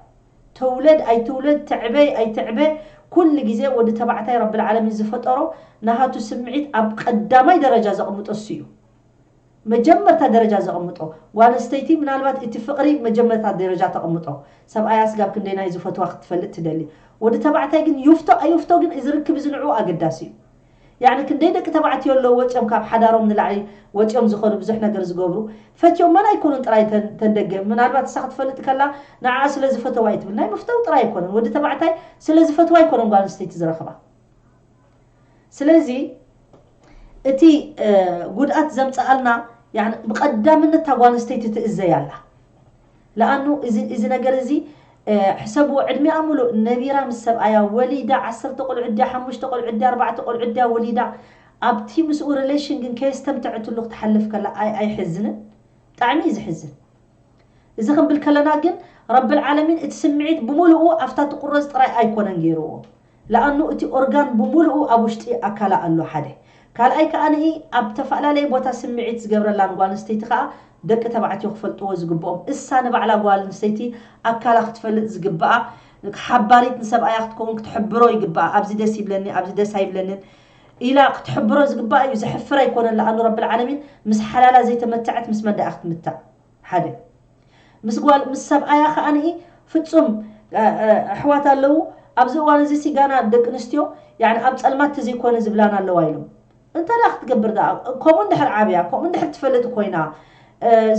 ትውለድ ኣይትውለድ፣ ትዕበይ ኣይትዕበ፣ ኩሉ ግዜ ወዲ ተባዕታይ ረብል ዓለሚን ዝፈጠሮ ናሃቱ ስምዒት ኣብ ቀዳማይ ደረጃ ዘቕምጦ እሱ እዩ። መጀመርታ ደረጃ ዘቕምጦ። ጓል ኣንስተይቲ ምናልባት እቲ ፍቕሪ መጀመርታ ደረጃ ተቕምጦ። ሰብኣያ ስጋብ ክንደይ ናይ ዝፈትዋ ክትፈልጥ ትደሊ። ወዲ ተባዕታይ ግን ይፍቶ ኣይፍቶ ግን እዚ ርክብ እዚ ንዕኡ ኣገዳሲ እዩ። ያዕኒ ክንደይ ደቂ ተባዕትዮ ኣለዉ ወፂኦም ካብ ሓዳሮም ንላዕሊ ወፂኦም ዝኾኑ ብዙሕ ነገር ዝገብሩ ፈትዮመን ኣይኮኑን ጥራይ ተን- ተን ደገ ምናልባት እሳ ክትፈልጥ ከላ ንዓ ስለ ዝፈተዋ እዩ ትብል ናይ ምፍተው ጥራይ ኣይኮነን ወዲ ተባዕታይ ስለ ዝፈትዋ ኣይኮነን ጓል ኣንስተይቲ ዝረኽባ ስለዚ እቲ እ፣ ጉድኣት ዘምፀኣልና ያዕኒ ብቐዳምነት እታ ጓል ኣንስተይቲ ትእዘይ ኣላ ለኣኑ እዚ እዚ ነገር እዚ እ፣ ሕሰብዎ ዕድሚኣ ሙሉእ ነቢራ ምስ ሰብኣያ ወሊዳ ዓሰርተ ቆልዑ ድያ ሓሙሽተ ቆልዑ ድያ ኣርባዕተ ቆልዑ ድያ ወሊዳ ኣብቲ ምስኡ ሪሌሽን ግን ከየስተምተዐትሉ ክትሓልፍ ከላ ኣይ ኣይሕዝንን ብጣዕሚ እዩ ዝሕዝን እዚ ክንብል ከለና ግን ረብል ዓለሚን እቲ ስምዒት ብምሉኡ ኣብታ ትቁረዝ ጥራይ ኣይኮነን ገይርዎ ለኣኑ እቲ ኦርጋን ብምሉኡ ኣብ ውሽጢ ኣካላ ኣሎ ሓደ ካልኣይ ከኣ ንኢ ኣብ ተፈላለየ ቦታ ስምዒት ዝገብረላን ጓል ኣንስተይቲ ከኣ ደቂ ተባዕትዮ ክፈልጥዎ ዝግብኦም እሳ ንባዕላ ጓል ኣንስተይቲ ኣካላ ክትፈልጥ ዝግብኣ ሓባሪት ንሰብኣያ ክትከውን ክትሕብሮ ይግብኣ ኣብዚ ደስ ይብለኒ ኣብዚ ደስ ኣይብለንን ኢላ ክትሕብሮ ዝግብኣ እዩ ዘሕፍር ኣይኮነን ለኣኑ ረብል ዓለሚን ምስ ሓላላ ዘይተመተዐት ምስ መን ደኣ ክትምታዕ ሓደ ምስ ጓል ምስ ሰብኣያ ከኣ ንኢ ፍጹም ኣሕዋት ኣለዉ ኣብዚ እዋን እዚ ሲጋና ደቂ ኣንስትዮ ያኒ ኣብ ጸልማት ተዘይኮነ ዝብላን ኣለዋ ኢሎም እንተ ደኣ ክትገብር ደኣ ከምኡ እንድሕር ዓብያ ከምኡ እንድሕር ትፈልጥ ኮይና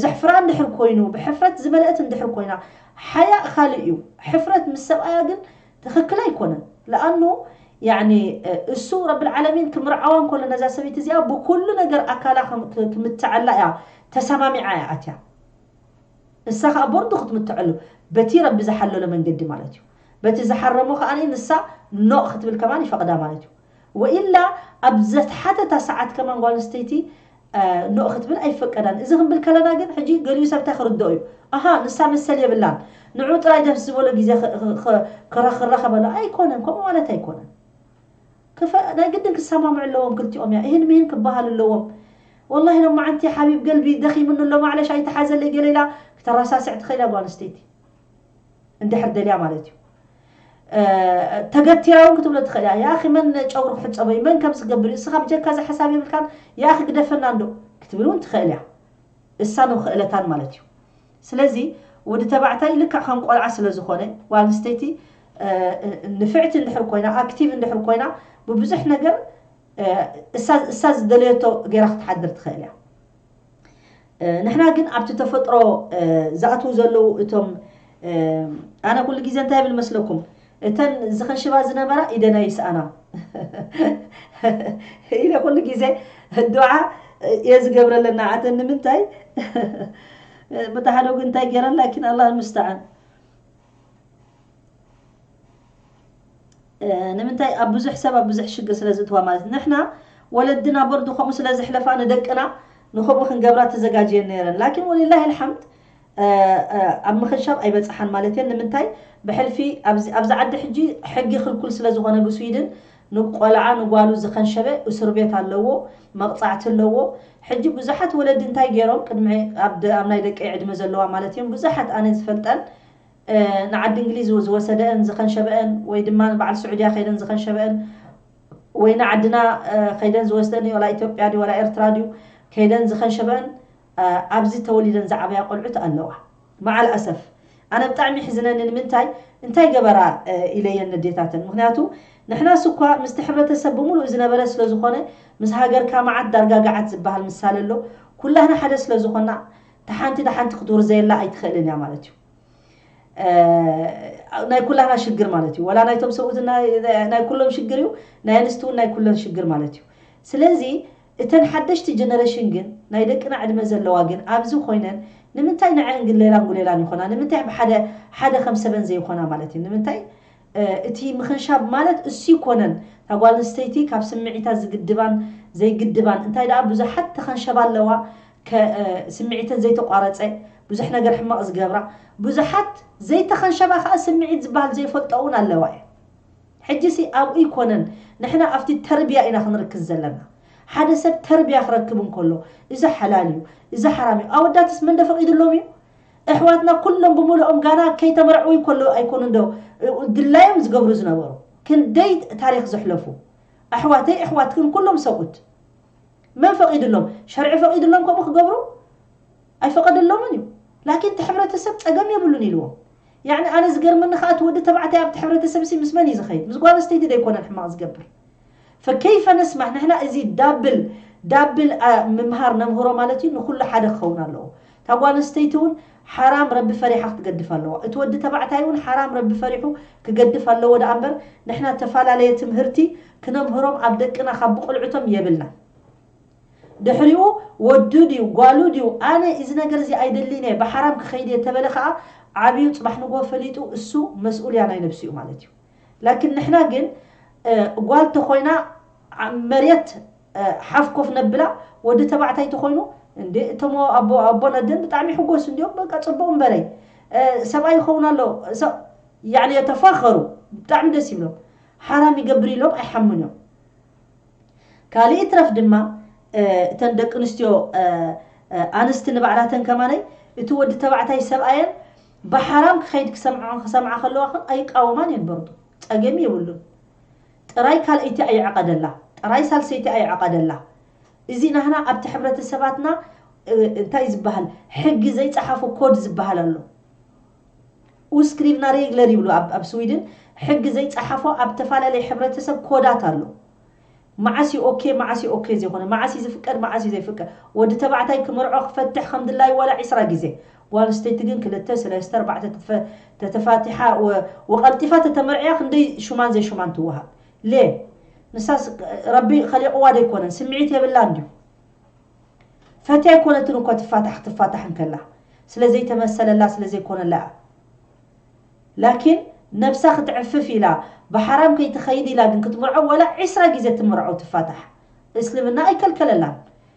ዘሕፍራ እንድሕር ኮይኑ ብሕፍረት ዝመልአት እንድሕር ኮይና ሓያእ ካልእ እዩ ሕፍረት ምስ ሰብኣያ ግን ትኽክል ኣይኮነን ለኣኑ ያኒ እሱ ረብል ዓለሚን ክምርዓዋ እንከሎ ነዛ ሰበይቲ እዚኣ ብኩሉ ነገር ኣካላ ክምትዐላ እያ ተሰማሚዓ እያ ኣትያ እሳ ከዓ ቦርዱ ክትምትዐሉ በቲ ረቢ ዝሓለሎ መንገዲ ማለት እዩ በቲ ዝሓረሞ ከዓ ንሳ ኖቕ ክትብል ከማን ይፈቕዳ ማለት እዩ ወኢላ ኣብ ዘትሓተታ ሰዓት ከማን ጓል ኣንስተይቲ ኖቕ ክትብል ኣይፈቀዳን እዚ ክንብል ከለና ግን ሕጂ ገሊኡ ሰብታይ ክርድኦ እዩ ኣሃ ንሳ መሰል የብላን ንዑ ጥራይ ደስ ዝበሎ ግዜ ክረኸበሎ ኣይኮነን ከምኡ ማለት ኣይኮነን ናይ ግድን ክሰማምዑ ኣለዎም ክልቲኦም እያ ይህን ምሂን ክበሃሉ ኣለዎም ወላሂ ሎማዓንቲ ሓቢብ ገልቢ ደኺሙኒ ኣሎ ማዕለሽ ኣይተሓዘለይ ገለ ኢላ ክተረሳስዕ ትኽእል እያ ጓል ኣንስተይቲ እንድሕር ደልያ ማለት እዩ ተገቲራ እውን ክትብሎ ትኽእል እያ ያኺ መን ጨጉሩ ክሕፀቦ እዩ መን ከምዚ ክገብር እዩ እስኻ ብጀካ እዚ ሓሳብ የብልካን ያኺ ግደፈና እንዶ ክትብል እውን ትኽእል እያ እሳ ነው ክእለታን ማለት እዩ ስለዚ ወዲ ተባዕታይ ልክዕ ከም ቆልዓ ስለ ዝኾነ ጓል ኣንስተይቲ ንፍዕቲ እንድሕር ኮይና ኣክቲቭ እንድሕር ኮይና ብብዙሕ ነገር እሳ ዝደለየቶ ገይራ ክትሓድር ትኽእል እያ ንሕና ግን ኣብቲ ተፈጥሮ ዝኣትዉ ዘለዉ እቶም ኣነ ኩሉ ግዜ እንታይ ብል መስለኩም እተን ዝኸንሽባ ዝነበራ ኢደና ይስኣና ኢለ ኩሉ ግዜ ዱዓ እየ ዝገብረለና ኣተን ንምንታይ ብታሕዶ ግን እንታይ ገይረን ላኪን ኣላ ምስተዓን ንምንታይ ኣብ ብዙሕ ሰብ ኣብ ብዙሕ ሽግር ስለ ዝእትዋ ማለት ንሕና ወለድና በርዱ ከምኡ ስለ ዝሕለፋ ንደቅና ንከምኡ ክንገብራ ተዘጋጅየን ነይረን ላኪን ወሊላሂ ልሓምድ ኣብ ምኽንሻብ ኣይበፅሓን ማለት እየን ንምንታይ ብሕልፊ ኣብዚ ዓዲ ሕጂ ሕጊ ክልኩል ስለ ዝኾነ ብስዊድን ንቆልዓ ንጓሉ ዝኸንሸበ እስር ቤት ኣለዎ መቕፃዕቲ ኣለዎ ሕጂ ብዙሓት ወለዲ እንታይ ገይሮም ቅድሚ ኣብ ናይ ደቂ ዕድመ ዘለዋ ማለት እዮም ብዙሓት ኣነ ዝፈልጠን ንዓዲ እንግሊዝ ዝወሰደአን ዝኸንሸበአን ወይ ድማ ንበዓል ስዑድያ ከይደን ዝኸንሸበአን ወይ ንዓድና ከይደን ዝወስደን ወላ ኢትዮጵያ ድዩ ወላ ኤርትራ ድዩ ከይደን ዝኸንሸበአን ኣብዚ ተወሊደን ዝዓበያ ቆልዑት ኣለዋ መዓል ኣሰፍ ኣነ ብጣዕሚ ሕዝነኒ ንምንታይ እንታይ ገበራ ኢለየን ነዴታተን ምክንያቱ ንሕናስ እኳ ምስቲ ሕብረተሰብ ብምሉእ ዝነበረ ስለ ዝኾነ ምስ ሃገርካ መዓት ዳርጋ ገዓት ዝበሃል ምሳሌ ኣሎ ኩላህና ሓደ ስለ ዝኾና ተሓንቲ ተሓንቲ ክትውርዘየላ ኣይትኽእልን እያ ማለት እዩ ናይ ኩላህና ሽግር ማለት እዩ ወላ ናይቶም ሰብኡት ናይ ኩሎም ሽግር እዩ ናይ ኣንስቲ እውን ናይ ኩለን ሽግር ማለት እዩ ስለዚ እተን ሓደሽቲ ጀነሬሽን ግን ናይ ደቅና ዕድመ ዘለዋ ግን ኣብዚ ኮይነን ንምንታይ ንዐን ግን ሌላን ጉሌላን ይኾና ንምንታይ ብሓደ ሓደ ከም ሰበን ዘይኾና ማለት እዩ ንምንታይ እቲ ምኽንሻብ ማለት እሱ ይኮነን ታጓል ንስተይቲ ካብ ስምዒታት ዝግድባን ዘይግድባን እንታይ ደኣ ብዙሓት ተኸንሸባ ኣለዋ ስምዒተን ዘይተቋረፀ ብዙሕ ነገር ሕማቕ ዝገብራ ብዙሓት ዘይተኸንሸባ ከዓ ስምዒት ዝበሃል ዘይፈልጦ እውን ኣለዋ እየ ሕጂ ሲ ኣብኡ ይኮነን ንሕና ኣብቲ ተርቢያ ኢና ክንርክዝ ዘለና ሓደ ሰብ ተርቢያ ክረክብ እንከሎ፣ እዚ ሓላል እዩ፣ እዚ ሓራም እዩ። ኣወዳትስ መን ዶ ፈቒድሎም እዩ? ኣሕዋትና ኩሎም ብምሉኦም ጋና ከይተመርዕዉ ይከሎ ኣይኮኑን ዶ ድላዮም ዝገብሩ ዝነበሩ? ክንደይ ታሪኽ ዘሕለፉ ኣሕዋተይ፣ ኣሕዋትክን ኩሎም ሰብኡት። መን ፈቒድሎም? ሸርዒ ፈቒድሎም ከምኡ ክገብሩ? ኣይፈቐደሎምን እዩ። ላኪን እቲ ሕብረተሰብ ጸገም የብሉን ኢልዎም። ያዕኒ ኣነ ዝገርመኒ ከኣ እቲ ወዲ ተባዕታይ ኣብቲ ሕብረተሰብ ሲ ምስ መን እዩ ዝኸይድ? ምስ ጓል ኣንስተይቲ ዶ ኣይኮነን ሕማቕ ዝገብር? ፈከይፈ ነስማሕ ንሕና እዚ ዳብል ዳብል ኣ፣ ምምሃር ነምህሮ ማለት እዩ ንኹሉ ሓደ ክኸውን ኣለዎ። እታ ጓል ኣንስተይቲ እውን ሓራም ረቢ ፈሪሓ ክትገድፍ ኣለዋ። እቲ ወዲ ተባዕታይ እውን ሓራም ረቢ ፈሪሑ ክገድፍ ኣለዎ። ደኣ እምበር ንሕና ተፈላለየ ትምህርቲ ክነምህሮም ኣብ ደቅና ካብ ብቆልዕቶም የብልና። ድሕሪኡ ወዱ ድዩ ጓሉ ድዩ ኣነ እዚ ነገር እዚ ኣይደልን እየ ብሓራም ክኸይድ እየ ተበለ ከዓ ዓብዩ ፅባሕ ንጎ ፈሊጡ እሱ መስኡልያ ናይ ነብሱ እዩ ማለት እዩ። ላኪን ንሕና ግን እ፣ ጓል ተኾይና ዓ- መሬት እ፣ ሓፍ ኮፍ ነብላ። ወዲ ተባዕታይ ተኾይኑ እንዴ እቶም ኣቦ ኣቦን ኣደን ብጣዕሚ ይሕጎሱ እንዲዮም። በቃ ፅቡቕ እምበረይ እ፣ ሰብኣይ ይኸውን ኣሎ ሰ- ያዕኒ የተፋኸሩ። ብጣዕሚ ደስ ይብሎም። ሓራም ይገብር ኢሎም ኣይሓሙን እዮም። ካልእ ይትረፍ ድማ እ፣ እተን ደቂ ኣንስትዮ እ፣ እ፣ ኣንስቲ ንባዕላተን ከማነይ እቲ ወዲ ተባዕታይ ሰብኣየን ብሓራም ክኸይድ ክሰምዖ ክሰምዓ ከለዋ ኸን ኣይቃወማን እየን በርዱ። ጸገም የብሉን። ጥራይ ካልኣይቲ ኣይዕቐደላ፣ ጥራይ ሳልሰይቲ ኣይዕቐደላ። እዚ ናህና ኣብቲ ሕብረተሰባትና እ፣ እንታይ ዝበሃል ሕጊ ዘይጸሓፎ ኮድ ዝበሃል ኣሎ። ኡስክሪቭና ሬግለር ይብሉ ኣብ ኣብ ስዊድን ሕጊ ዘይጸሓፎ ኣብ ተፈላለየ ሕብረተሰብ ኮዳት ኣሎ። መዓስ እዩ ኦኬ መዓስ እዩ ኦኬ ዘይኮነ መዓስ እዩ ዝፍቀድ መዓስ እዩ ዘይፍቀድ ወዲ ተባዕታይ ክምርዖ ክፈትሕ ከም ድላዩ ዋላ ዒስራ ግዜ ጓል ኣንስተይቲ ግን ክልተ ሰለስተ ኣርባዕተ ተፈ- ተተፋቲሓ ወ- ወቀልጢፋ ተተመርዕያ ክንደይ ሹማን ዘይሹማን ትወሃብ ሌ ንሳስ ረቢ ከሊቕዋ ደይኮነን ስምዒት የብላ እንድዩ ፈትያ ኣይኮነትን እኮ ትፋታሕ ክትፋታሕ እንከላ ስለ ዘይተመሰለላ ስለ ዘይኮነላ እያ ላኪን ነብሳ ክትዕፍፍ ኢላ ብሓራም ከይትኸይድ ኢላ ግን ክትምርዖ ወላ ዒስራ ግዜ ትምርዖ ትፋታሕ እስልምና ኣይከልከለላን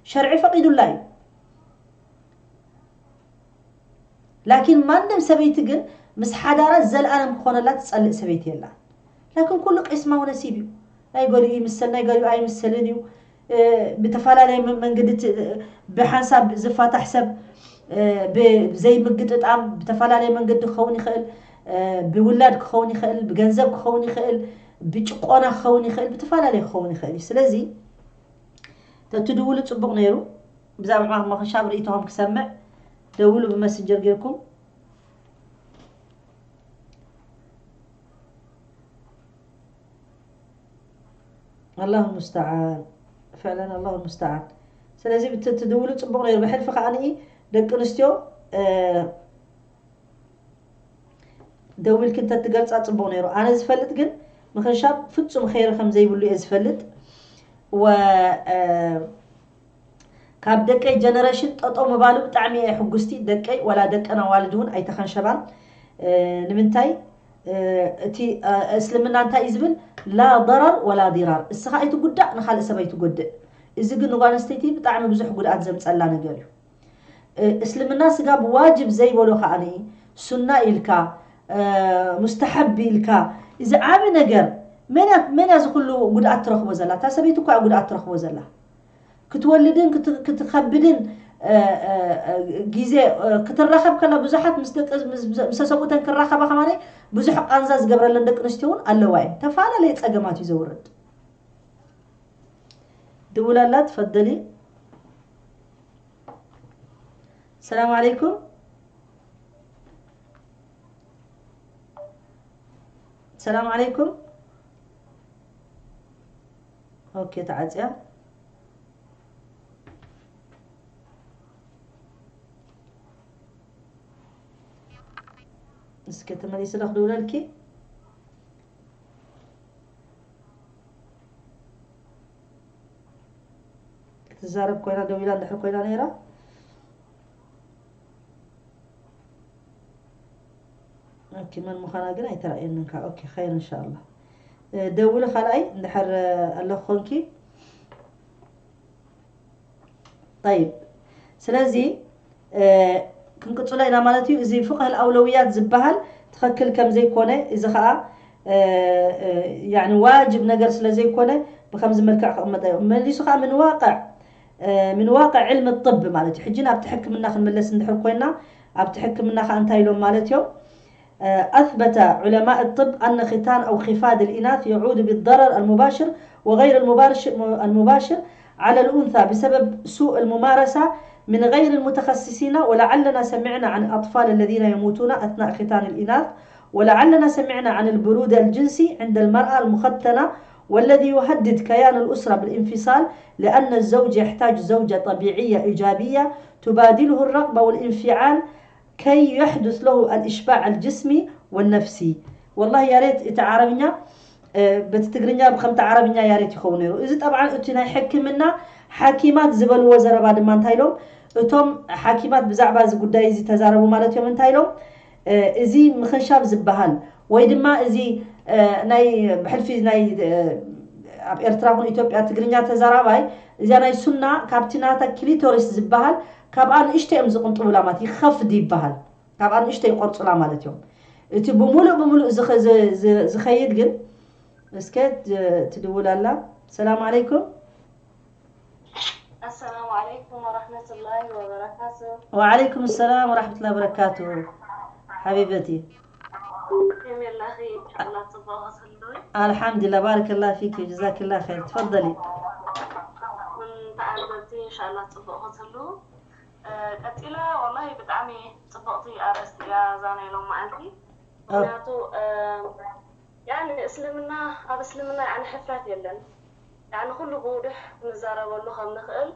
ሸርዒ ፈቒዱላ እዩ ላኪን ማንም ሰበይቲ ግን ምስ ሓዳራ ዘልኣለም ክኾነላ ትጸልእ ሰበይቲ የላን ላኪን ኩሉ ቂስማዊ ነሲብ እዩ ናይ ገሊኡ ይምሰል ናይ ገሊኡ ኣይምሰልን እዩ ብተፈላለየ መንገዲ ብሓንሳብ ዝፋታሕ ሰብ ብዘይምግጥጣም ብተፈላለየ መንገዲ ክኸውን ይኽእል ብውላድ ክኸውን ይኽእል ብገንዘብ ክኸውን ይኽእል ብጭቆና ክኸውን ይኽእል ብተፈላለየ ክኸውን ይኽእል እዩ ስለዚ ተትድውሉ ፅቡቕ ነይሩ ብዛዕባ ምኽንሻብ ርእይቶኹም ክሰምዕ ደውሉ ብመስንጀር ጌርኩም ኣላሁ ሙስተዓን ፍዕለን ኣላሁ ሙስተዓን ስለዚ ትድውሉ ፅቡቕ ነይሩ ብሕልፊ ከዓ ንኢ ደቂ ኣንስትዮ ደዊልኪ እንተትገልፃ ፅቡቕ ነይሩ ኣነ ዝፈልጥ ግን ምኽንሻብ ፍፁም ኸይሪ ከም ዘይብሉ እየ ዝፈልጥ ወ ካብ ደቀይ ጀነረሽን ጠጠው ምባሉ ብጣዕሚ እየ ሕጉስቲ ደቀይ ወላ ደቀን ኣዋልድ እውን ኣይተኸንሸባን ንምንታይ እቲ እስልምና እንታይ እዩ ዝብል ላ ضرر ولا ضرار እስኻ ኣይትጉዳእ ንኻልእ ሰብ ኣይትጎድእ እዚ ግን ንጓል ኣንስተይቲ ብጣዕሚ ብዙሕ ጉድኣት ዘምፀላ ነገር እዩ እስልምና ስጋብ ዋጅብ ዘይበሎ ከዓ ሱና ኢልካ ሙስተሐብ ኢልካ እዚ ዓብ ነገር መን እያ እዚ ኩሉ ጉድኣት ትረኽቦ ዘላ እታ ሰበይቲ እኳ ጉድኣት ትረኽቦ ዘላ ክትወልድን ክትኸብድን ግዜ ክትራኸብ ከላ ብዙሓት ምስ ሰሰብኡተን ክራኸባ ከማነ ብዙሕ ቃንዛ ዝገብረለን ደቂ ኣንስትዮ እውን ኣለዋ እየን ተፈላለየ ፀገማት እዩ ዘውርድ ድውላላ ትፈደሊ ሰላም ዓለይኩም ሰላም ዓለይኩም ኦኬ ተዓፅያ እስከ ተመሊስለ ክድውለልኪ ክትዛረብ ኮይና ደው ኢላ እንድሕር ኮይና ነይራ ኦኬ መን ምዃና ግን ኣይተራእየንን ከ ኦኬ ኸይር እንሻላ ደውሊ ካልኣይ እንድሕር ኣለኹ ኮንኪ طيب ስለዚ ክንቅፅሎ ኢና ማለት እዩ እዚ ፍቅህ ኣውለውያት ዝበሃል ትኽክል ከም ዘይኮነ እዚ ከዓ ያኒ ዋጅብ ነገር ስለ ዘይኮነ ብኸምዚ መልክዕ ክቕመጥ እዩ። መሊሱ ከዓ ምን ዋቅዕ ምን ዋቅዕ ዕልም ጥብ ማለት እዩ። ሕጂ ናብቲ ሕክምና ክንምለስ እንድሕር ኮይና፣ ኣብቲ ሕክምና ከዓ እንታይ ኢሎም ማለት እዮም? أثبت علماء الطب أن ختان أو خفاذ الإناث يعود بالضرر المباشر وغير المباشر المباشر على الأنثى بسبب سوء الممارسة من غير المتخصصين، ولعلنا سمعنا عن الأطفال الذين يموتون أثناء ختان الإناث، ولعلنا سمعنا عن البرود الجنسي عند المرأة المختنة، والذي يهدد كيان الأسرة بالانفصال، لأن الزوج يحتاج زوجة طبيعية إيجابية تبادله الرغبة والانفعال كي يحدث له الإشباع الجسمي والنفسي. والله يا ريت إتعربنا بتتقرنيا بخمت عربنا يا ريت يخونيرو إذا طبعا أتنا حكمنا حكيمات زبل وزربا دمان تايلوم እቶም ሓኪማት ብዛዕባ እዚ ጉዳይ እዚ ተዛረቡ ማለት እዮም። እንታይ ኢሎም? እዚ ምኽንሻብ ዝበሃል ወይ ድማ እዚ ናይ ብሕልፊ ናይ ኣብ ኤርትራ ኹን ኢትዮጵያ ትግርኛ ተዛራባይ እዚኣ ናይ ሱና ካብቲ ናታ ክሊቶሪስ ዝበሃል ካብኣ ንእሽተይ እዮም ዝቕንጥቡላ ማለት ይኸፍድ ይበሃል። ካብኣ ንእሽተይ ይቆርጹላ ማለት እዮም። እቲ ብምሉእ ብምሉእ ዝኸ- ዝ- ዝ- ዝኸይድ ግን እስከ ት- ትድውል ኣላ። ሰላም ዓለይኩም። السلام عليكم ورحمة الله وبركاته. وعليكم السلام ورحمة الله وبركاته. ሓቢበቲ ከመይ ኣለኺ? እንሻላ ጽቡቕ ክትህልዊ። ኣልሓምዱላ ባረከላ ፊኪ ጀዛክላ ኸይር ትፈደሊ። ተዓዘብቲ እንሻላ ጽቡቕ ክትህልዉ። ቀጺላ ወላሂ ብጣዕሚ ጽብቕቲ ኣርእስቲ እያ እዛ ናይ ሎም መዓልቲ። ምክንያቱ ያኒ እስልምና ኣብ እስልምና ያኒ ሕፍረት የለን። ያኒ ኩሉ ብውዱሕ ክንዛረበሉ ከም ንኽእል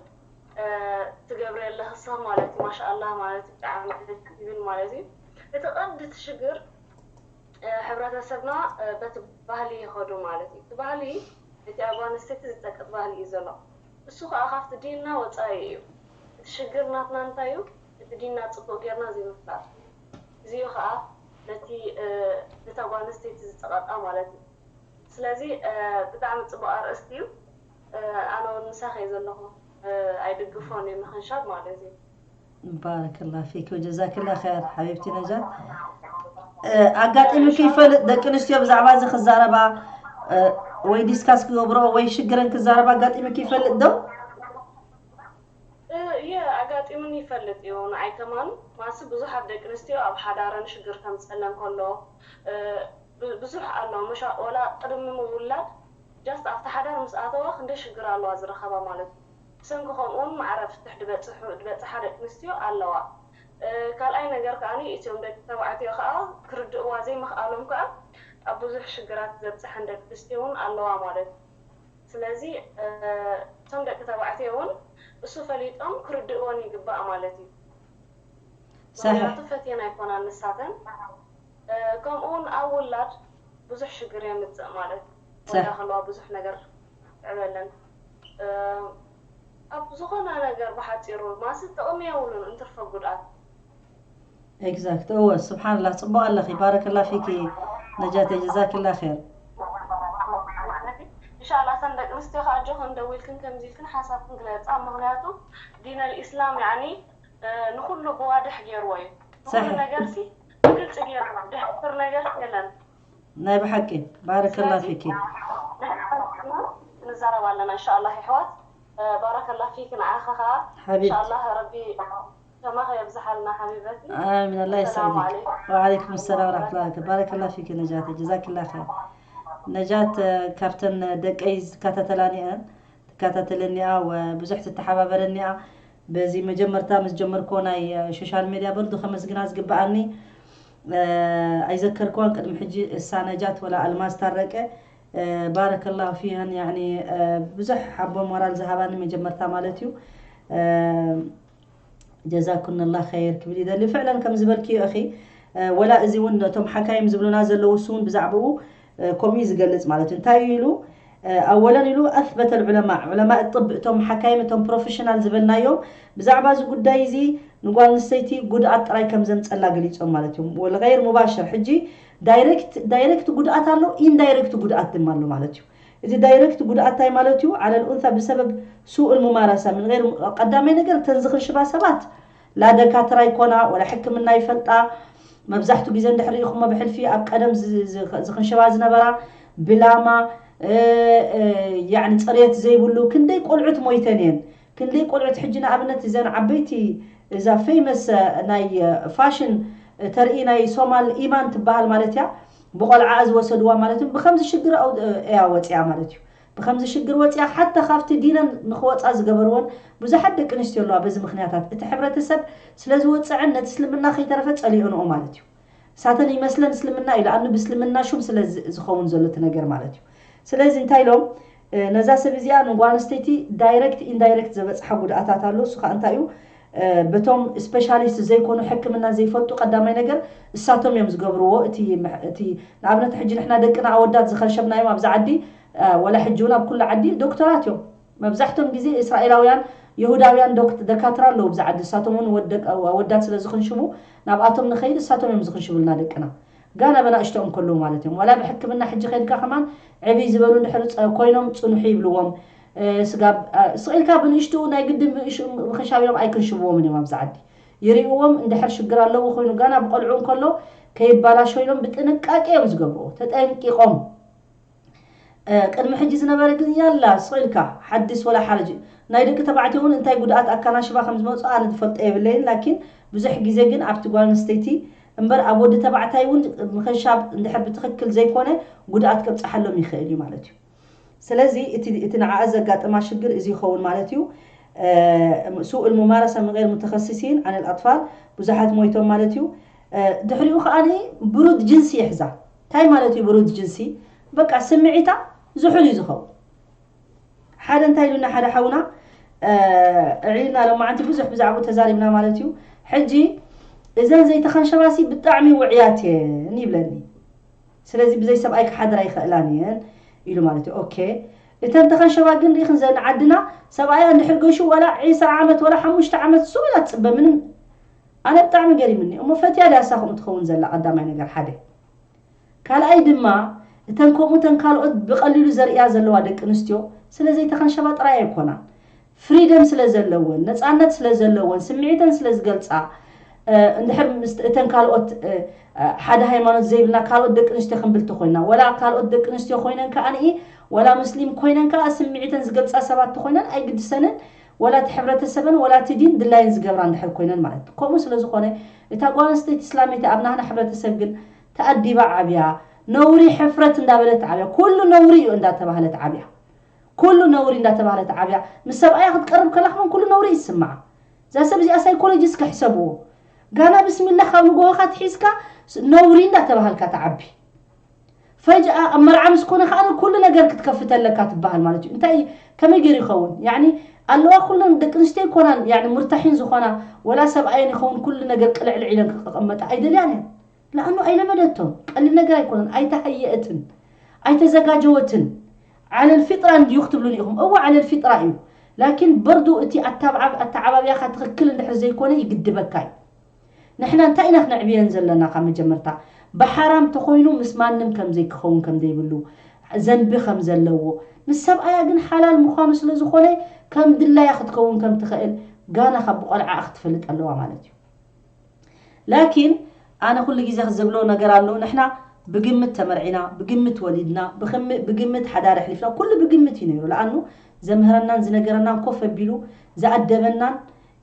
ትገብሪ ኣለኺ ሰብ ማለት እዩ። ማሻኣላህ ማለት እዩ። ብጣዕሚ ደስ ይብል ማለት እዩ። እቲ ቀንዲ እቲ ሽግር ሕብረተሰብና በቲ ባህሊ ይኸዱ ማለት እዩ። እቲ ባህሊ እቲ ኣጓንስተይቲ ዝጠቅጥ ባህሊ እዩ ዘሎ። እሱ ከዓ ካብቲ ዲንና ወፃኢ እዩ። እቲ ሽግር ናትና እንታይ እዩ? እቲ ዲንና ፅቡቅ ጌርና ዘይምፍላጥ። እዚኡ ከዓ ነቲ ነታ ጓል ኣንስተይቲ ዝፀቐጣ ማለት እዩ። ስለዚ ብጣዕሚ ፅቡቅ ኣርእስቲ እዩ። ኣነ እውን ምሳኺ እየ ዘለኹ። ኣይድግፎን እየ ምኽንሻብ ማለት እዩ። ባረከላ ፊክ ወጀዛክላ ኸይር ሓቢብቲ ነጃት። ኣጋጢሙኪ ይፈልጥ ደቂ ኣንስትዮ ብዛዕባ እዚ ክዛረባ ወይ ዲስካስ ክገብሮ ወይ ሽግረን ክዛረባ ኣጋጢሙኪ ይፈልጥ ዶ? እየ ኣጋጢሙኒ ይፈልጥ እዩ። ንዓይ ከማን ማሲ ብዙሓት ደቂ ኣንስትዮ ኣብ ሓዳረን ሽግር ከምፀለን ከሎ ብዙሕ ኣሎ። ምሻ ወላ ቅድሚ ምውላድ ጃስት ኣብቲ ሓዳር ምስ ኣተዋ ክንደይ ሽግር ኣለዋ ዝረኸባ ማለት እዩ። ብሰንኪ ከምኡውን ማዕረ ፍትሕ ድበፅሑ ድበፅሓ ደቂ ኣንስትዮ ኣለዋ። ካልኣይ ነገር ከዓ እትዮም ደቂ ተባዕትዮ ከዓ ክርድእዋ ዘይምኽኣሎም ከዓ ኣብ ብዙሕ ሽግራት ዘብፅሐን ደቂ ኣንስትዮ እውን ኣለዋ ማለት እዩ። ስለዚ እቶም ደቂ ተባዕትዮ እውን እሱ ፈሊጦም ክርድእወን ይግባእ ማለት እዩ። ምክንያቱ ፈትየን ኣይኮናን ንሳተን። ከምኡ እውን ኣብ ውላድ ብዙሕ ሽግር የምፅእ ማለት እዩ። ወዳ ከለዋ ብዙሕ ነገር ትዕበለን ኣብ ዝኾነ ነገር ብሓፂሩ ማሲ ጥቕሚ የብሉን እንትርፈ ጉድኣት። ኤግዛክት እወ ስብሓንላህ ፅቡቅ ኣለኺ ባረከላ ፊኪ ነጃተ ጀዛኪላ ር። እንሻላ እተን ደቂ ኣንስትዮ ከዓ ኣጆኽን ደዊልክን ከምዚ ኢልክን ሓሳብክን ግለፃ። ምክንያቱ ዲን ኣልኢስላም ያኒ ንኩሉ ብዋድሕ ገይርዎ እዩ። ንኩሉ ነገር ሲ ግልፂ ገይርዎ ድሕር ነገር የለን። ናይ ብሓቂ ባረከላ ፊኪ። ንዛረብ ኣለና እንሻላ ይሕዋት። ባረከላ ፊክ ንዓኻ ከዓ ሓቢብቲ። እንሻላ ረቢ ከማኸ የብዝሓልና ሓቢበቲ። ኣሚን ኣላ ሰላም ይስዕድክ። ዓለይኩም። ወዓለይኩም ሰላም ወራሕመቱላ በረከላ ፊኪ ነጃት ጀዛኪላ ኸይር። ነጃት ካብተን ደቀይ ዝከታተላኒ እየን ትከታተለኒ እያ ወብዙሕ ትተሓባበረኒ እያ። በዚ መጀመርታ ምስ ጀመርኮ ናይ ሶሻል ሜድያ በርዱ ከመስግና ዝግበኣኒ ኣይዘከርክዋን ቅድሚ ሕጂ እሳ ነጃት ወላ ኣልማዝ ታረቀ ባረከላሁ ፊሃን ያኒ ብዙሕ ሓቦ ሞራል ዝሃባኒ መጀመርታ ማለት እዩ። ጀዛኩንላ ኸይር ክብል ይደሊ ፍዕለን ከም ዝበልክዮ እኺ ወላ እዚ እውን እቶም ሓካይም ዝብሉና ዘለዉ እሱ እውን ብዛዕባኡ ከምኡ እዩ ዝገልፅ ማለት እዩ እንታይ እዩ ኢሉ ኣወለን ኢሉ ኣስበተ ዑለማ ዑለማ ጥብ እቶም ሓካይም እቶም ፕሮፌሽናል ዝበልናዮም ብዛዕባ እዚ ጉዳይ እዚ ንጓል ኣንስተይቲ ጉድኣት ጥራይ ከም ዘምፀላ ገሊፆም ማለት እዮም ወልገይር ሙባሽር ሕጂ ዳይሬክት ዳይሬክት ጉድኣት ኣሎ ኢንዳይሬክት ጉድኣት ድማ ኣሎ ማለት እዩ እዚ ዳይሬክት ጉድኣት እንታይ ማለት እዩ ዓለል ኡንታ ብሰበብ ሱኡል ሙማራሳ ምን ገይር ቀዳማይ ነገር እተን ዝኽንሽባ ሰባት ላ ደካትራ ይኮና ወላ ሕክምና ይፈልጣ መብዛሕቱ ግዜ እንድሕር ሪኢኹሞ ብሕልፊ ኣብ ቀደም ዝኽንሽባ ዝነበራ ብላማ ያኒ ፅሬት ዘይብሉ ክንደይ ቆልዑት ሞይተን እየን። ክንደይ ቆልዑት ሕጂ ንኣብነት እዘን ዓበይቲ እዛ ፌመስ ናይ ፋሽን ተርኢ ናይ ሶማል ኢማን ትበሃል ማለት እያ። ብቆልዓ ዝወሰድዋ ማለት እዩ። ብከምዚ ሽግር እያ ወፅያ ማለት እዩ። ብከምዚ ሽግር ወፅያ ሓታ ካብቲ ዲነን ንክወፃ ዝገበርዎን ብዙሓት ደቂ ኣንስትዮ ኣለዋ። በዚ ምክንያታት እቲ ሕብረተሰብ ስለዝወፀዐን ነቲ እስልምና ከይተረፈ ፀሊኦንኦ ማለት እዩ። ሳተን ይመስለን እስልምና እዩ ለኣኑ ብእስልምና ሹም ስለ ዝኸውን ዘሎ እቲ ነገር ማለት እዩ። ስለዚ እንታይ ኢሎም ነዛ ሰብ እዚኣ ንጓል ኣንስተይቲ ዳይረክት ኢንዳይረክት ዘበፅሓ ጉድኣታት ኣሎ። እሱ ከዓ እንታይ እዩ? በቶም ስፔሻሊስት ዘይኮኑ ሕክምና ዘይፈልጡ ቀዳማይ ነገር እሳቶም እዮም ዝገብርዎ። እቲ ንኣብነት ሕጂ ንሕና ደቅና ኣወዳት ዝኸንሸብናዮም ኣብዚ ዓዲ ወላ ሕጂ እውን ኣብ ኩሉ ዓዲ ዶክተራት እዮም። መብዛሕቶም ግዜ እስራኤላውያን የሁዳውያን ደካትራ ኣለዉ ብዚ ዓዲ። እሳቶም እውን ኣወዳት ስለ ዝኽንሽቡ ናብኣቶም ንኸይድ እሳቶም እዮም ዝኽንሽቡልና ደቅና። ጋና በናእሽተኦም ከለዉ ማለት እዮም። ዋላ ብሕክምና ሕጂ ከይድካ ከማን ዕብይ ዝበሉ እንድሕር ኮይኖም ፅንሑ ይብልዎም። ስጋብ ስቕ ኢልካ ብንእሽቱ ናይ ግዲ ምኽንሻብ ኢሎም ኣይክንሽብዎምን እዮም ኣብዚ ዓዲ። ይርእዎም እንድሕር ሽግር ኣለዎ ኮይኑ ጋና ብቆልዑ እንከሎ ከይባላሾ ኢሎም ብጥንቃቄ እዮም ዝገብርዎ ተጠንቂቖም። ቅድሚ ሕጂ ዝነበረ ግን ያላ ስቕ ኢልካ ሓድስ ወላ ሓረጅ። ናይ ደቂ ተባዕትዮ እውን እንታይ ጉድኣት ኣካናሽባ ከም ዝመፁ ኣነ ዝፈልጦ የብለይን። ላኪን ብዙሕ ግዜ ግን ኣብቲ ጓል ኣንስተይቲ እምበር ኣብ ወዲ ተባዕታይ እውን ምኽንሻብ እንድሕር ብትኽክል ዘይኮነ ጉድኣት ከብፅሓሎም ይኽእል እዩ ማለት እዩ። ስለዚ እቲ ንዓኣ ዘጋጥማ ሽግር እዚ ይኸውን ማለት እዩ። ሱእ ልሙማረሰ ምገይር ሙተኸስሲን ዓን ልኣጥፋል ብዙሓት ሞይቶም ማለት እዩ። ድሕሪኡ ከዓ ብሩድ ጅንሲ ይሕዛ። እንታይ ማለት እዩ ብሩድ ጅንሲ? በቃ ስምዒታ ዝሑል እዩ ዝኸውን። ሓደ እንታይ ኢሉና ሓደ ሓውና ዕዒልና ሎማዓንቲ ብዙሕ ብዛዕባኡ ተዛሪብና ማለት እዩ። ሕጂ እዘን ዘይተኸንሸባሲ ብጣዕሚ ውዕያት እየን ይብለኒ። ስለዚ ብዘይ ሰብኣይ ክሓድራ ይኽእላን እየን ኢሉ ማለት እዩ። ኦኬ እተን ተኸንሸባ ግን ርኢኽን ዘን ዓድና ሰብኣያ እንድሕር ገሹ ዋላ ዒስራ ዓመት ዋላ ሓሙሽተ ዓመት ሱቕ ኢላ ትፅበ ምንም። ኣነ ብጣዕሚ ገሪምኒ እሞ ፈትያ ድያ እሳ ከምኡ ትኸውን ዘላ ቀዳማይ ነገር ሓደ። ካልኣይ ድማ እተን ከምኡ እተን ካልኦት ብቐሊሉ ዘርእያ ዘለዋ ደቂ ኣንስትዮ ስለ ዘይተኸንሸባ ጥራይ ኣይኮናን። ፍሪደም ስለ ዘለወን ነፃነት ስለ ዘለወን ስምዒተን ስለ ዝገልፃ እንድሕር እተን ካልኦት ሓደ ሃይማኖት ዘይብልና ካልኦት ደቂ ኣንስትዮ ክንብል ተኮይና ወላ ካልኦት ደቂ ኣንስትዮ ኮይነን ከዓ ንኢ ወላ ሙስሊም ኮይነን ከዓ ስምዒተን ዝገልፃ ሰባት ተኮይነን ኣይግድሰንን። ወላ እቲ ሕብረተሰበን ወላ እቲ ዲን ድላየን ዝገብራ እንድሕር ኮይነን ማለት ከምኡ ስለ ዝኾነ እታ ጓል ኣንስተይቲ እስላመይቲ ኣብ ናህና ሕብረተሰብ ግን ተኣዲባ ዓብያ ነውሪ ሕፍረት እንዳበለት ዓብያ ኩሉ ነውሪ እዩ እንዳተባህለት ዓብያ ኩሉ ነውሪ እንዳተባህለት ዓብያ ምስ ሰብኣያ ክትቀርብ ከላ ከማን ኩሉ ነውሪ ይስምዓ። እዛ ሰብ እዚኣ ሳይኮሎጂ እስከ ሕሰብዎ። ጋና ብስሚላ ካብ ንጎሆኻ ትሒዝካ ነውሪ እንዳተባሃልካ ትዓቢ። ፈጅኣ ኣብ መርዓ ምስ ኮነ ከዓ ኩሉ ነገር ክትከፍት ኣለካ ትበሃል ማለት እዩ። እንታይ ከመይ ገይሩ ይኸውን? ያኒ ኣለዋ ኩለን ደቂ ኣንስትዮ ይኮናን ያኒ ሙርታሒን ዝኾና ወላ ሰብኣየን ይኸውን ኩሉ ነገር ቅልዕልዕ ኢለን ክቀመጣ ኣይደልያን እየን። ለኣኑ ኣይለመደቶን ቀሊል ነገር ኣይኮነን። ኣይተሃየእትን ኣይተዘጋጀወትን። ዓለል ፊጥራ እንድዩ ክትብሉን ኢኹም። እወ ዓለል ፊጥራ እዩ። ላኪን በርዱ እቲ ኣተዓባብያኻ ትኽክል እንድሕር ዘይኮነ ይግድበካ እዩ። ንሕና እንታይ ኢና ክነዕብየን ዘለና ካብ መጀመርታ ብሓራም ተኮይኑ ምስ ማንም ከምዘይ ክኸውን ከምዘይብሉ ዘንቢ ከም ዘለዎ ምስ ሰብኣያ ግን ሓላል ምዃኑ ስለ ዝኾነ ከም ድላያ ክትከውን ከም ትኽእል ጋና ካብ ብቆልዓኣ ክትፈልጥ ኣለዋ ማለት እዩ። ላኪን ኣነ ኩሉ ግዜ ክዝብሎ ነገር ኣሎ ንሕና ብግምት ተመርዒና ብግምት ወሊድና ብግምት ሓዳር ኣሕሊፍና ኩሉ ብግምት እዩ ነይሩ ለኣኑ ዘምህረናን ዝነገረናን ኮፍ ኣቢሉ ዝኣደበናን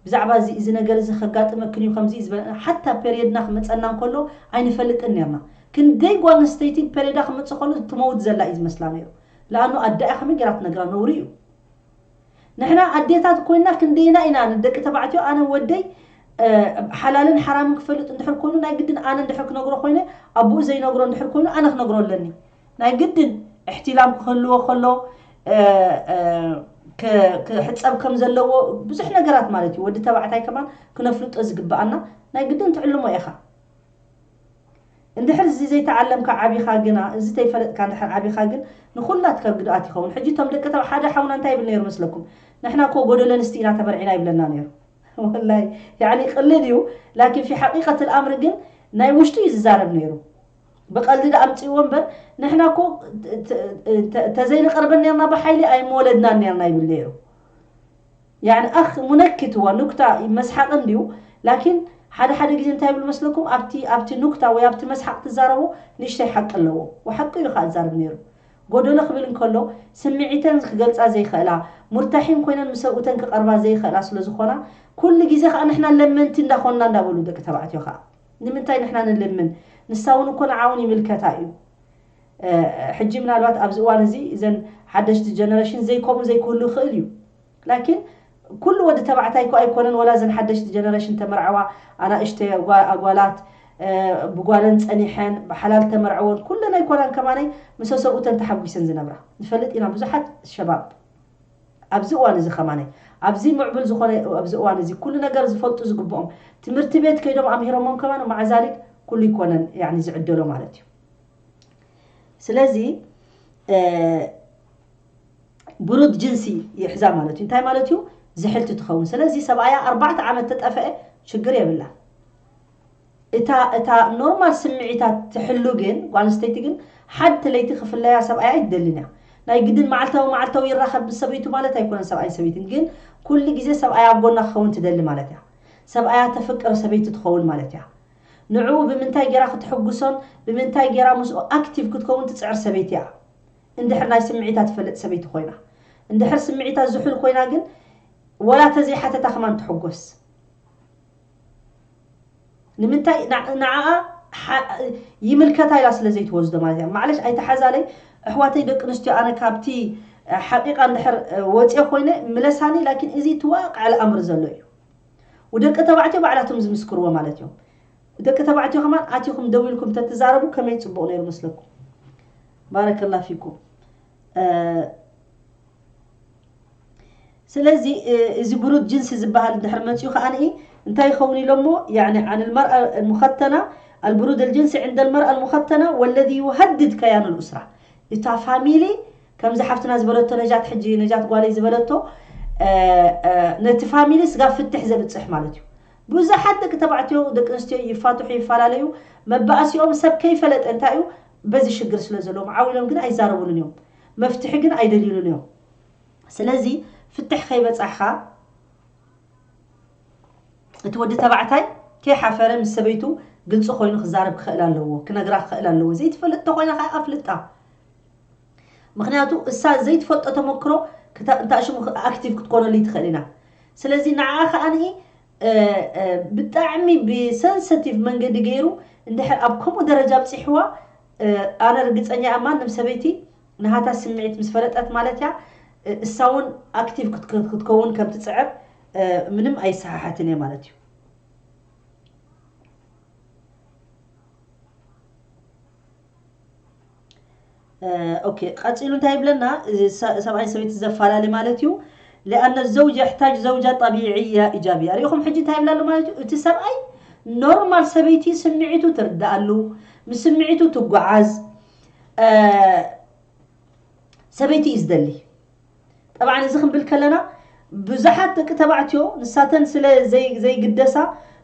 ብዛዕባ እዚ እዚ ነገር እዚ ከጋጥመክን እዩ ከምዚ ዝበለ ሓታ ፔሪየድና ክመፀና እንከሎ ኣይንፈልጥን ነርና። ክንደይ ጓል ኣንስተይቲ ፔሪየዳ ክመፅእ ከሎ ትመውት ዘላ እዩ ዝመስላ ነይሩ። ለኣኑ ኣዳያ ከመይ ገይራ ትነግራ ነውሪ እዩ። ንሕና ኣዴታት ኮይና ክንደይና ኢና ንደቂ ተባዕትዮ ኣነ ወደይ ሓላልን ሓራምን ክፈልጥ እንድሕር ኮይኑ ናይ ግድን ኣነ እንድሕር ክነግሮ ኮይነ ኣቦኡ ዘይነግሮ እንድሕር ኮይኑ ኣነ ክነግሮ ኣለኒ። ናይ ግድን እሕትላም ክህልዎ ከሎ ክሕፀብ ከም ዘለዎ ብዙሕ ነገራት ማለት እዩ። ወዲ ተባዕታይ ከማን ክነፍልጦ ዝግበኣና ናይ ግድን ትዕልሞ ኢኻ። እንድሕር እዚ ዘይተዓለምካ ዓቢኻ ግና እዚ ተይፈለጥካ እንድሕር ዓቢኻ ግን ንኹላትካ ግድኣት ይኸውን። ሕጂ እቶም ደቂ ተባ ሓደ ሓውና እንታይ ይብል ነይሩ መስለኩም? ንሕና እኮ ጎደሎ ኣንስቲ ኢና ተመርዒና ይብለና ነይሩ። ወላይ ያኒ ቅልል እዩ ላኪን ፊ ሓቂቀት ልኣምር ግን ናይ ውሽጡ እዩ ዝዛረብ ነይሩ። ብቐልዲ ዳ ኣምፅእዎ እምበር ንሕና እኮ ተዘይንቐርበን ነርና ብሓይሊ ኣይመወለድናን ነርና ይብል ነይሩ። ያኒ ኣኽ ሙነኪት እዋ ኑክታ መስሓቕ እንድዩ። ላኪን ሓደ ሓደ ግዜ እንታይ ይብል መስለኩም ኣብቲ ኣብቲ ኑክታ ወይ ኣብቲ መስሓቕ ትዛረቦ ንእሽተይ ሓቂ ኣለዎ። ወሓቂ እዩ ከዓ ዝዛረብ ነይሩ። ጎደሎ ክብል እንከሎ ስምዒተን ክገልጻ ዘይኽእላ፣ ሙርታሒን ኮይነን ምስ ሰብኡተን ክቐርባ ዘይኽእላ ስለ ዝኾና፣ ኩሉ ግዜ ከኣ ንሕና ለመንቲ እንዳኾንና እንዳበሉ ደቂ ተባዕትዮ ከኣ፣ ንምንታይ ንሕና ንልምን? ንሳ እውን እኮ ንዓውን ይምልከታ እዩ። ሕጂ ምናልባት ኣብዚ እዋን እዚ እዘን ሓደሽቲ ጀነሬሽን ዘይከምኡ ዘይክህሉ ይኽእል እዩ። ላኪን ኩሉ ወዲ ተባዕታይ እኮ ኣይኮነን፣ ወላ እዘን ሓደሽቲ ጀነሬሽን ተመርዓዋ ኣናእሽተይ ኣጓላት ብጓለን ጸኒሐን ብሓላል ተመርዐወን ኩለን ኣይኮናን። ከማነይ ምስ ሰብኡተን ተሓጒሰን ዝነብራ ንፈልጥ ኢና። ብዙሓት ሸባብ ኣብዚ እዋን እዚ ከማነይ ኣብዚ ምዕቡል ዝኾነ ኣብዚ እዋን እዚ ኩሉ ነገር ዝፈልጡ ዝግብኦም ትምህርቲ ቤት ከይዶም ኣምሂሮሞም ከማን ማዕዛሊክ ኩሉ ይኮነን ያኒ ዝዕደሎ ማለት እዩ። ስለዚ ብሩድ ጅንሲ ይሕዛ ማለት እዩ። እንታይ ማለት እዩ? ዝሕልቲ ትኸውን። ስለዚ ሰብኣያ ኣርባዕተ ዓመት ተጠፈአ ችግር የብላ። እታ እታ ኖርማል ስምዒታት ትሕሉ ግን ጓል ኣንስተይቲ ግን ሓንቲ ለይቲ ክፍለያ ሰብኣያ ኣይትደልን እያ። ናይ ግድን መዓልታዊ መዓልታዊ ይራኸብ ምስ ሰበይቱ ማለት ኣይኮነን ሰብኣይን ሰበይትን፣ ግን ኩሉ ግዜ ሰብኣያ ኣብ ጎና ክኸውን ትደሊ ማለት እያ። ሰብኣያ ተፍቅር ሰበይቲ ትኸውን ማለት እያ። ንዕኡ ብምንታይ ገይራ ክትሕጉሶን ብምንታይ ገይራ ምስኡ ኣክቲቭ ክትከውን ትፅዕር ሰበይቲ እያ። እንድሕር ናይ ስምዒታት ትፈልጥ ሰበይቲ ኮይና፣ እንድሕር ስምዒታት ዝሑል ኮይና ግን ወላ ተዘይሓተታ ከማን ትሕጎስ። ንምንታይ ንዓኣ ይምልከታ ኢላ ስለ ዘይትወስዶ ማለት እያ። ማዕለሽ ኣይተሓዛለይ ኣሕዋተይ ደቂ ኣንስትዮ፣ ኣነ ካብቲ ሓቂቃ እንድሕር ወፅየ ኮይነ ምለሳኒ። ላኪን እዚ ትዋቃዕ ኣልኣምር ዘሎ እዩ። ወደቂ ተባዕትዮ ባዕላቶም ዝምስክርዎ ማለት እዮም። ደቂ ተባዕትዮ ከማን ኣቲኹም ደው ኢልኩም ተትዛረቡ ከመይ ጽቡቕ ነይሩ መስለኩም። ባረከላ ፊኩም። ስለዚ እዚ ብሩድ ጅንሲ ዝበሃል እንድሕር መፅኡ ከኣ እንታይ ይኸውን ኢሎሞ? يعني عن المرأة المختنة، البرود الجنسي عند المرأة المختنة والذي يهدد كيان الأسرة። እታ ፋሚሊ ከምዚ ሓፍትና ዝበለቶ ነጃት ሕጂ ነጃት ጓለይ ዝበለቶ ነቲ ፋሚሊ ስጋ ፍትሕ ዘብፅሕ ማለት እዩ። ብዙሓት ደቂ ተባዕትዮ ደቂ ኣንስትዮ ይፋትሑ ይፈላለዩ። መባእሲኦም ሰብ ከይፈለጠ እንታይ እዩ በዚ ሽግር ስለ ዘለዎም ዓው ኢሎም ግን ኣይዛረቡሉን እዮም። መፍትሒ ግን ኣይደልዩሉን እዮም። ስለዚ ፍትሕ ከይበፃሕኻ እቲ ወዲ ተባዕታይ ከይሓፈረ ምስ ሰበይቱ ግልፂ ኮይኑ ክዛረብ ክኽእል ኣለዎ፣ ክነግራ ክኽእል ኣለዎ። ዘይትፈልጥ ተኮይና ከዓ ኣፍልጣ። ምክንያቱ እሳ ዘይትፈልጦ ተመክሮ እንታሽሙ ኣክቲቭ ክትኮነሉ ትኽእል ኢና። ስለዚ ንዓ ከዓኒ ብጣዕሚ ብሰንሰቲቭ መንገዲ ገይሩ እንድሕር ኣብ ከምኡ ደረጃ ኣብፂሕዋ ኣነ ርግፀኛ እያ ማንም ሰበይቲ ንሃታ ስምዒት ምስ ፈለጠት ማለት እያ እሳ እውን ኣክቲቭ ክትከውን ከም ትፅዕር ምንም ኣይሰሓሓትን እየ ማለት እዩ። ኦኬ ቀፂሉ እንታይ ይብለና? ሰብኣይ ሰበይቲ ዘፈላለ ማለት እዩ። لأن الزوج يحتاج زوجة طبيعية إيجابية። ሪኢኹም ሕጂ እንታይ ይብላ ኣሎ ማለት እዩ? እቲ ሰብኣይ ኖርማል ሰበይቲ ስምዒቱ ትርዳኣሉ፣ ምስ ስምዒቱ ትጓዓዝ ሰበይቲ እዩ ዝደሊ። ጠብዓን እዚ ክንብል ከለና ብዙሓት ደቂ ተባዕትዮ ንሳተን ስለ ዘይግደሳ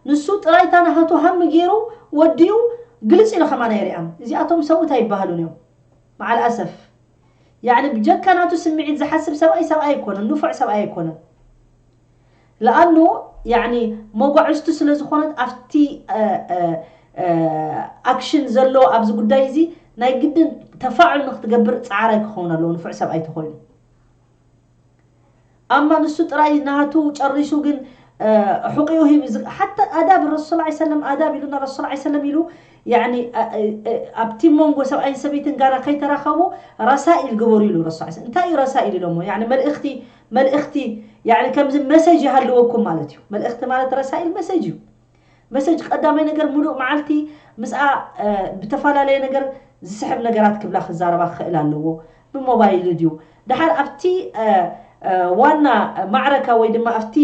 ንሱ ጥራይ እታ ናሃቱ ሃሚ ገይሩ ወዲኡ ግልፅ ኢሉ ከማን ኣይሪኣን። እዚኣቶም ሰብኡት ኣይበሃሉን እዮም። መዓል ኣሰፍ ያኒ ብጀካ ናቱ ስምዒት ዝሓስብ ሰብኣይ ሰብኣይ ኣይኮነን፣ ንፉዕ ሰብኣይ ኣይኮነን። ለኣኑ ያኒ መጓዕዝቱ ስለ ዝኾነት ኣብቲ ኣክሽን ዘሎ ኣብዚ ጉዳይ እዚ ናይ ግድን ተፋዕል ንክትገብር ፃዕራይ ክኸውን ኣለዎ ንፉዕ ሰብኣይ ተኮይኑ። ኣማ ንሱ ጥራይ ናቱ ጨሪሱ ግን ሕቂኡ ሂብ ሓታ ኣዳብ ረሱል ላ ሰለም ኣዳብ ኢሉና ረሱል ላ ሰለም ኢሉ ያኒ ኣብቲ መንጎ ሰብኣይን ሰበይትን ጋራ ከይተራኸቡ ረሳኢል ግበሩ ኢሉ ረሱል ላ እንታይ እዩ ረሳኢል ኢሎሞ ያኒ መልእኽቲ መልእኽቲ ያኒ ከምዚ መሰጅ ይሃልወኩም ማለት እዩ። መልእኽቲ ማለት ረሳኢል መሰጅ እዩ። መሰጅ ቀዳማይ ነገር ሙሉእ መዓልቲ ምስኣ ብተፈላለየ ነገር ዝስሕብ ነገራት ክብላ ክዛረባ ክኽእል ኣለዎ። ብሞባይል ድዩ ድሓር ኣብቲ ዋና ማዕረካ ወይ ድማ ኣብቲ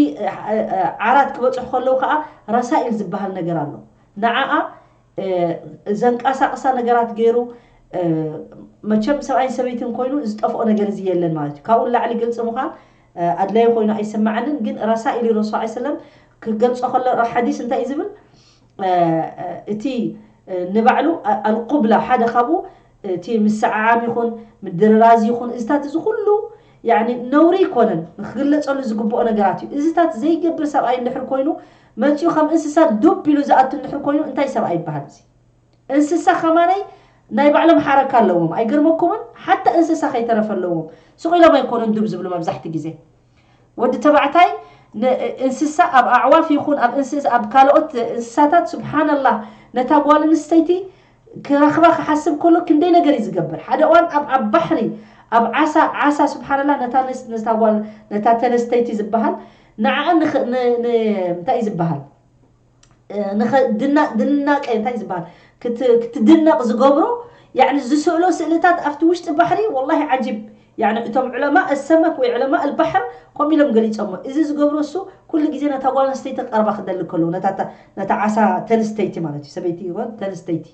ዓራት ክበፅሑ ከለዉ ከዓ ረሳኢል ዝበሃል ነገር ኣሎ። ንዓኣ ዘንቀሳቕሳ ነገራት ገይሩ መቸም ሰብኣይን ሰበይትን ኮይኑ ዝጠፍኦ ነገር እዚ የለን ማለት እዩ። ካብኡ ንላዕሊ ግልፂ ምዃን ኣድላይ ኮይኑ ኣይስማዓንን። ግን ረሳኢል እዩ ረሱል ሰለም ክገልፆ ከሎ ሓዲስ እንታይ እዩ ዝብል? እቲ ንባዕሉ ኣልቁብላ ሓደ ካብኡ እቲ ምስዓዓም ይኹን ምድርራዝ ይኹን እዚታት እዚ ኩሉ ያኒ ነውሪ ይኮነን፣ ንክግለፀሉ ዝግብኦ ነገራት እዩ። እዚታት ዘይገብር ሰብኣይ እንድሕር ኮይኑ መፂኡ ከም እንስሳ ዱብ ኢሉ ዝኣቱ እንድሕር ኮይኑ እንታይ ሰብኣይ ይበሃል? እዚ እንስሳ ከማነይ ናይ ባዕሎም ሓረካ ኣለዎም። ኣይገርመኩምን? ሓታ እንስሳ ከይተረፈ ኣለዎም። ስቕ ኢሎም ኣይኮኑን ዱብ ዝብሉ መብዛሕቲ ግዜ። ወዲ ተባዕታይ ን-፣ እንስሳ ኣብ ኣዕዋፍ ይኹን ኣብ እንስስ-፣ ኣብ ካልኦት እንስሳታት፣ ስብሓንላህ፣ ነታ ጓል ኣንስተይቲ ክረኽባ ክሓስብ ከሎ ክንደይ ነገር እዩ ዝገብር። ሓደ እዋን ኣብ፣ ኣብ ባሕሪ፣ ኣብ ዓሳ፣ ዓሳ፣ ስብሓንላህ፣ ነታ ንስ-፣ ነታ ጓል፣ ነታ ተነስተይቲ ዝበሃል፣ ንዓኣ ንኽ-፣ ን-፣ ን-፣ እንታይ እዩ ዝበሃል? እ፣ ንኸ-፣ ድና-፣ ድናቀ እንታይ ዝበሃል? ክት-፣ ክትድነቕ ዝገብሮ፣ ያዕኒ ዝስእሎ ስእልታት ኣብቲ ውሽጢ ባሕሪ፣ ወላሂ ዓጂብ። ያዕኒ እቶም ዑለማ ሰመክ ወይ ዑለማ ኣልባሕር ከምኡ ኢሎም ገሊጾሞ። እዚ ዝገብሮ እሱ ኩሉ ግዜ ነታ ጓል ኣንስተይቲ ክቐርባ ክደሊ ከለዉ፣ ነታ፣ ነታ ዓሳ ተንስተይቲ ማለት እዩ፣ ሰበይቲ ይኹን ተንስተይቲ።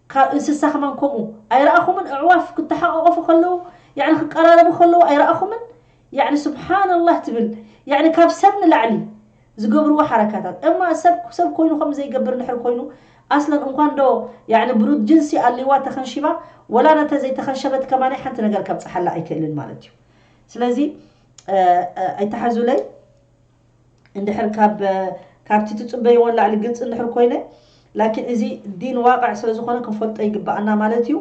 ካብ እንስሳ ከማን ከምኡ። ኣይረኣኹምን? ኣዕዋፍ ክተሓቋቐፉ ከለዉ፣ ያዕኒ ክቀራረቡ ከለዉ ኣይረኣኹምን? ያዕኒ ስብሓንላህ ትብል። ያዕኒ ካብ ሰብ ንላዕሊ ዝገብርዎ ሓረካታት። እማ ሰብ፣ ሰብ ኮይኑ ከም ዘይገብር እንድሕር ኮይኑ፣ ኣስለን እንኳን ዶ፣ ያዕኒ ብሩት ጅንሲ ኣልዋ ተኸንሺባ፣ ወላ ነተ ዘይተኸንሸበት ከማን ሓንቲ ነገር ከብጽሓላ ኣይክእልን ማለት እዩ። ስለዚ፣ እ፣ እ፣ ኣይተሓዙለይ። እንድሕር ካብ፣ ካብቲ ትጽበይዎ ንላዕሊ ግልጺ እንድሕር ኮይነ፣ ላኪን እዚ ዲን ዋቅዕ ስለ ዝኾነ ክንፈልጦ ይግባኣና ማለት እዩ።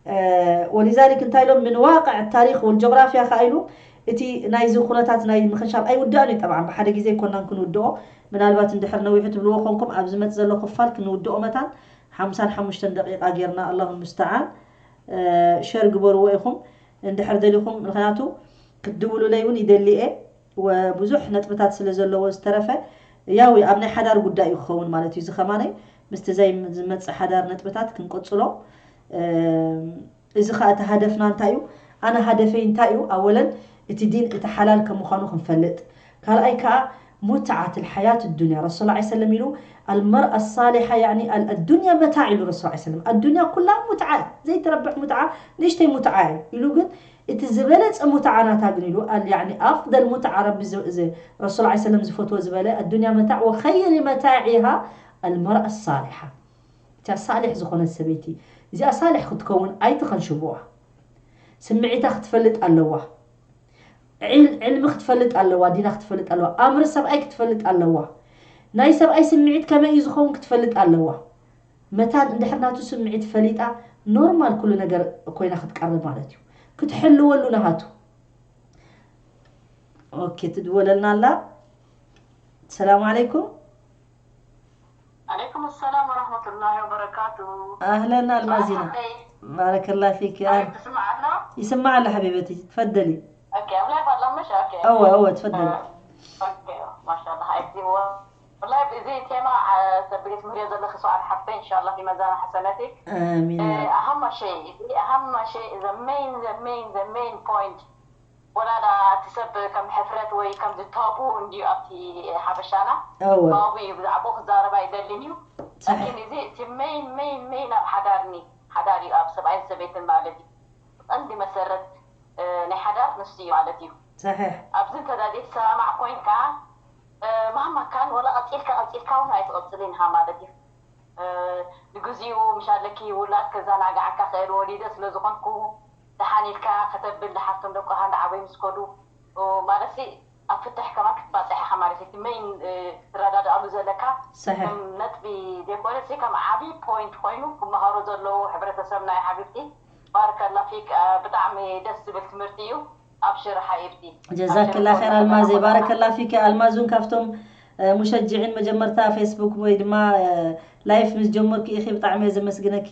እ፣ ወሊዛሊክ እንታይ ኢሎም፣ ምን ዋቅዕ ታሪኽ ወልጀግራፍያ ከኣ ኢሉ፣ እቲ ናይዚ ኩነታት ናይ ምኽንሻብ ኣይውዳእን እዩ። ጠብዓን ብሓደ ግዜ ኣይኮናን ክንውድኦ። ምናልባት እንድሕር ነዊሑ ትብልዎ ኮንኩም፣ ኣብ ዝመጽእ ዘሎ ክፋል ክንውድኦ መታን ሓምሳን ሓሙሽተን ደቂቃ ጌርና፣ ኣላሁ ሙስተዓን። እ፣ ሸር ግበርዎ ኢኹም እንድሕር ደሊኹም፣ ምኽንያቱ ክትድውሉለይ እውን ይደሊ እየ። ወብዙሕ ነጥብታት ስለ ዘለዎ ዝተረፈ፣ ያው ኣብ ናይ ሓዳር ጉዳይ እዩ ክኸውን ማለት እዩ። እዚ ከማነይ ምስቲ ዘይ ዝመጽእ ሓዳር ነጥብታት ክንቅጽሎ። እም፣ እዚ ኸኣ እቲ ሃደፍና እንታይ እዩ? ኣነ ሃደፈይ እንታይ እዩ? ኣወለን እቲ ዲን እቲ ሓላል ከም ምዃኑ ክንፈልጥ፣ ካልኣይ ከኣ ሙትዓት ልሓያት ዱንያ። ረሱል ላ ሰለም ኢሉ፣ ኣልመርኣ ሳሊሓ ያዕኒ ኣል-፣ ኣዱንያ መታዕ ኢሉ ረሱል ላ ሰለም። ኣዱንያ ኩላ ሙትዓ፣ ዘይትረብሕ ሙትዓ፣ ንእሽተይ ሙትዓ እዩ ኢሉ። ግን እቲ ዝበለጸ ሙትዓ ናታ ግን ኢሉ፣ ኣል-፣ ያዕኒ ኣፍደል ሙትዓ ረቢ ዝ-፣ ዝ-፣ ረሱል ላ ሰለም ዝፈትዎ ዝበለ፣ ኣዱንያ መታዕ ወኸይሪ መታዒሃ ኣልመርኣ ሳሊሓ። እታ ሳሊሕ ዝኾነት ሰበይቲ፣ እዚኣ ሳሊሕ ክትከውን ኣይትኸንሽብዋ። ስምዒታ ክትፈልጥ ኣለዋ። ዒል-፣ ዕልሚ ክትፈልጥ ኣለዋ፣ ዲና ክትፈልጥ ኣለዋ፣ ኣምሪ ሰብኣይ ክትፈልጥ ኣለዋ። ናይ ሰብኣይ ስምዒት ከመይ እዩ ዝኸውን ክትፈልጥ ኣለዋ። መታን እንድሕር ናቱ ስምዒት ፈሊጣ፣ ኖርማል ኩሉ ነገር ኮይና ክትቀርብ ማለት እዩ። ክትሕልወሉ ናሃቱ። ኦኬ፣ ትድወለልና ኣላ። ሰላም ዓለይኩም። ዓለይኩም ሰላም ወራህመቱላሂ ወበረካቱ። ኣህለን ኣልማዚና። ሓፍተይ፣ ባረከላ ፊክ። ኣይ፣ ትስማዕ ኣሎ? ይስማዕ ኣሎ ሓቢበቲ፣ ትፈደሊ። ኦኬ፣ ኣብ ላይቭ ኣላ ምሽ? ኦኬ። እወ፣ እወ፣ ትፈደሊ። ኦኬ፣ ማሻላ። ሓይቲ ወ-፣ ወላሂ እዚ ቴማ፣ አ፣ ሰብገት ምህርዮ ዘለኺ ሰዓት ሓፍተይ፣ ኢንሻላ ፊ መዛና ሓሰነቲ። ኣሚን ያ እ፣ ረብ። ኣሃማ ሸይ፣ እዚ ኣሃማ ሸይ፣ the main, the main, the main point። ወላ ዳ እቲ ሰብ ከም ሕፍረት ወይ ከም ዝታቡ እንዲዩ ኣብቲ ሓበሻና። እወ። ታቡ እዩ፣ ብዛዕባኡ ክዛረብ ኣይደልን እዩ። ሰሒሕ። ላኪን እዚ እቲ ሜይን፣ ሜይን፣ ሜይን ኣብ ሓዳርኒ፣ ሓዳር እዩ፣ ኣብ ሰብኣይን ሰበይትን ማለት እዩ። ቀንዲ መሰረት፣ እ፣ ናይ ሓዳር ንሱ እዩ ማለት እዩ። ሰሒሕ። ኣብዚ እንተ ደኣ ዘይትሰማማዕ ኮይንካ፣ እ፣ ማማ ካን ወላ ቀጺልካ፣ ቀጺልካ እውን ኣይትቐጽልን ኢኻ ማለት እዩ። እ፣ ንግዚኡ ምሽ ኣለኪ ውላድ ከዘናግዓካ ክእል ወሊደ ስለ ዝኾንኩ፣ ደሓን ኢልካ ከተብል፣ ደሓር ቶም ደቅኻ እንዳዓበዩ ምስ ከዱ፣ እ፣ ማለትሲ ኣብ ፍትሕ ከማን ክትባጽሕ ኢኻ ማለት እዩ። እቲ ሜይን፣ እ፣ ክትረዳድኣሉ ዘለካ ሰሒሕ። ከም ነጥቢ ዘይኮነሲ ከም ዓቢ ፖይንት ኮይኑ ክመሃሮ ዘለዉ ሕብረተሰብና እዩ ሓቢብቲ። ባረከላ ፊክ፣ እ፣ ብጣዕሚ ደስ ዝብል ትምህርቲ እዩ። ኣብሽር ሓቢብቲ። ጀዛክላ ኣብሽር ኸይር ኩሉ ኣልማዘ፣ ነገር ባረከላ ፊኪ። ኣልማዝ እውን ካብቶም፣ እ፣ ሙሸጅዒን መጀመርታ ፌስቡክ ወይ ድማ፣ እ፣ ላይፍ ምስ ጀመርኩ ኢኺ፣ ብጣዕሚ እየ ዘመስግነኪ።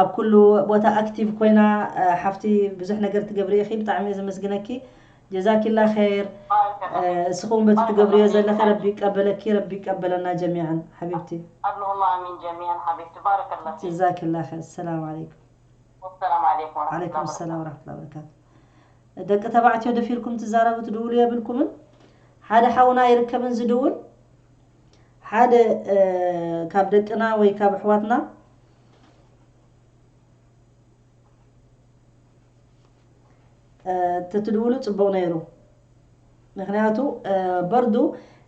ኣብ ኩሉ ቦታ ኣክቲቭ ኮይና፣ እ፣ ሓፍቲ ብዙሕ ነገር ትገብሪ ኢኺ፣ ብጣዕሚ እየ ዘመስግነኪ። ጀዛኪላ ኸይር። ባረከላ እ፣ ፊክ። እስኹም በቲ ባረከላ ትገብርዮ ፊክ። ዘለኺ ረቢ ይቀበለኪ፣ ረቢ ይቀበለና ጀሚዓን ሓቢብቲ። ኣላሁማ ኣሚን ጀሚዓን ሓቢብቲ። ባረከላ ፊክ። ጀዛኪላ ኸይር። ሰላም ዓለይኩም። ወሰላም ዓለይኩም ወረሕመቱላሂ ዓለይኩም ወበረካቱ። ሰላም ወረሕመቱላሂ ወበረካቱ። ደቂ ተባዕትዮ ደፊርኩም ትዛረቡ ትድውሉ የብልኩምን? ሓደ ሓውና ኣይርከብን ዝድውል? ሓደ፣ እ፣ ካብ ደቅና ወይ ካብ ኣሕዋትና፣ እ፣ ተትድውሉ ጽቡቕ ነይሩ። ምኽንያቱ፣ እ፣ በርዱ፣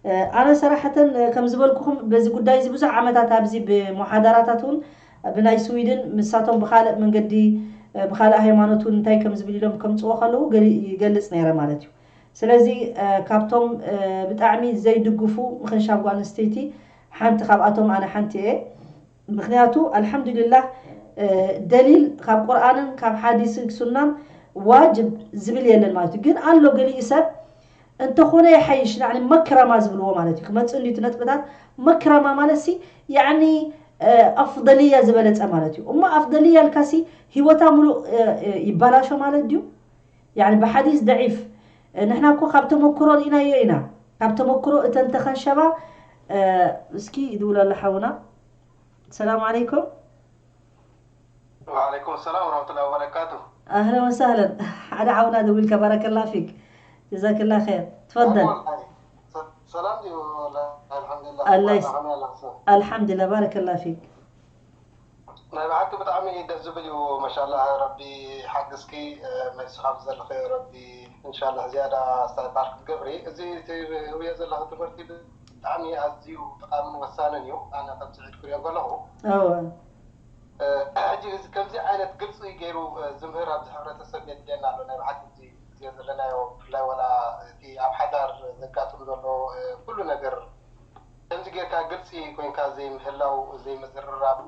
እ፣ ኣነ ሰራሕተን፣ እ፣ ከም ዝበልኩኹም በዚ ጉዳይ እዚ ብዙሕ ዓመታት ኣብዚ ብሙሓዳራታት እውን ብናይ ስዊድን ምሳቶም ብኻልእ መንገዲ፣ እ፣ ብኻልእ ሃይማኖት እውን እንታይ ከም ዝብል ኢሎም ከምጽዎ ከለዉ ገሊ-፣ ይገልጽ ነይረ ማለት እዩ። ስለዚ፣ እ፣ ካብቶም፣ እ፣ ብጣዕሚ ዘይድግፉ ምኽንሻብ ጓል ኣንስተይቲ ሓንቲ ካብኣቶም ኣነ ሓንቲ እየ። ምኽንያቱ ኣልሓምዱሊላህ ደሊል ካብ ቁርኣንን ካብ ሓዲስን ሱናን ዋጅብ ዝብል የለን ማለት እዩ። ግን ኣሎ ገሊኡ ሰብ እንተኾነ ይሓይሽ፣ ያኒ መክረማ ዝብልዎ ማለት እዩ። ክመጽእ እንዲዩ እቲ ነጥብታት። መክረማ ማለት ሲ ያኒ ኣፍደልያ ዝበለጸ ማለት እዩ። እሞ ኣፍደልያ ኢልካ ሲ ህይወታ ሙሉእ ይባላሾ ማለት ድዩ? ያኒ ብሓዲስ ደዒፍ። ንሕና እኮ ካብ ተመክሮ ርኢናዮ ኢና። ካብ ተመክሮ እተን ተኸንሸባ። እስኪ ይድውል ኣሎ ሓውና። ሰላም ዓለይኩም። وعليكم السلام ورحمة الله وبركاته. ኣህለን ወሳህለን። ሓደ ዓውና ደዊልካ፣ ባረከላ ፊክ። ጀዛከላ ኸይር። ትፈደል። ሰላም ድዩ? ኣልሓምዱሊላህ። ኣላይስ- ከመይ ኣለኽስ? ኣልሓምዱሊላህ፣ ባረከላ ፊክ። ናይ ብሓቂ ብጣዕሚ ደስ ዝብል እዩ። ማሻላ ረቢ ሓግዝኪ። መሊስኻ ብዘለኸ ረቢ እንሻላ ዝያዳ ኣስተባባር ክትገብሪ። እዚ ትህብዮ ዘለኺ ትምህርቲ ብጣዕሚ ኣዝዩ ጠቃምን ወሳንን እዩ። ኣነ ከም ስዒድ ክሪኦ ከለኹ እወ ሕጂ እዚ ከምዚ ዓይነት ግልፂ ገይሩ ዝምህር ኣብዚ ሕብረተሰብ የድልየና ኣሎ። ናይ ብሓቂ እዚ ግዜ ዘለናዮ ብፍላይ ዋላ እቲ ኣብ ሓዳር ዘጋጥም ዘሎ ኩሉ ነገር ከምዚ ጌርካ ግልፂ ኮይንካ ዘይምህላው ዘይምዝርራብ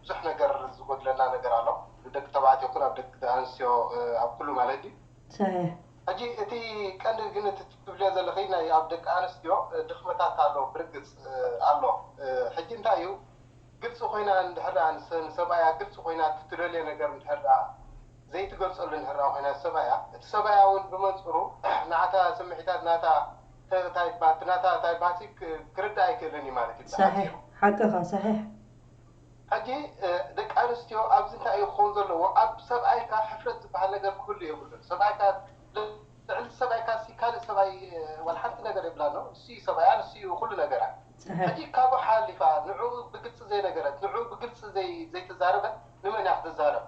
ብዙሕ ነገር ዝጎድለና ነገር ኣሎ። ደቂ ተባዕትዮ ይኹን ኣብ ደቂ ኣንስትዮ ኣብ ኩሉ ማለት እዩ። ሰሒሕ ሕጂ እቲ ቀንዲ ግን እቲ ትብልዮ ዘለኺ ናይ ኣብ ደቂ ኣንስትዮ ድኽመታት ኣሎ ብርግፅ ኣሎ። ሕጂ እንታይ እዩ ግልፂ ኮይና እንድሕር ንሰብኣያ ግልፂ ኮይና ትደልዮ ነገር እንድሕር ዘይትገልፀሉ እንድሕር ኮይና ሰብኣያ እቲ ሰብኣያ እውን ብመንፅሩ ናታ ስምዒታት ናታ ናታ እንታይ ባሲ ክርዳእ ኣይክእልን እዩ ማለት እዩ። ሰሒሕ ሓቅኻ ሰሒሕ ሕጂ ደቂ ኣንስትዮ ኣብዚ እንታይ እዩ ክኸውን ዘለዎ? ኣብ ሰብኣይካ ሕፍረት ዝበሃል ነገር ክህሉ የብሉን። ሰብኣይካ ልዕሊ ሰብኣይካ ሲ ካልእ ሰብኣይ ዋላ ሓንቲ ነገር የብላ ነው። እሱ እዩ ሰብኣያ፣ ንሱ እዩ ኩሉ ነገራ። ሕጂ ካብኡ ሓሊፋ ንዕኡ ብግልፂ ዘይነገረት፣ ንዕኡ ብግልፂ ዘይተዛረበት ንመን እያ ክትዛረብ?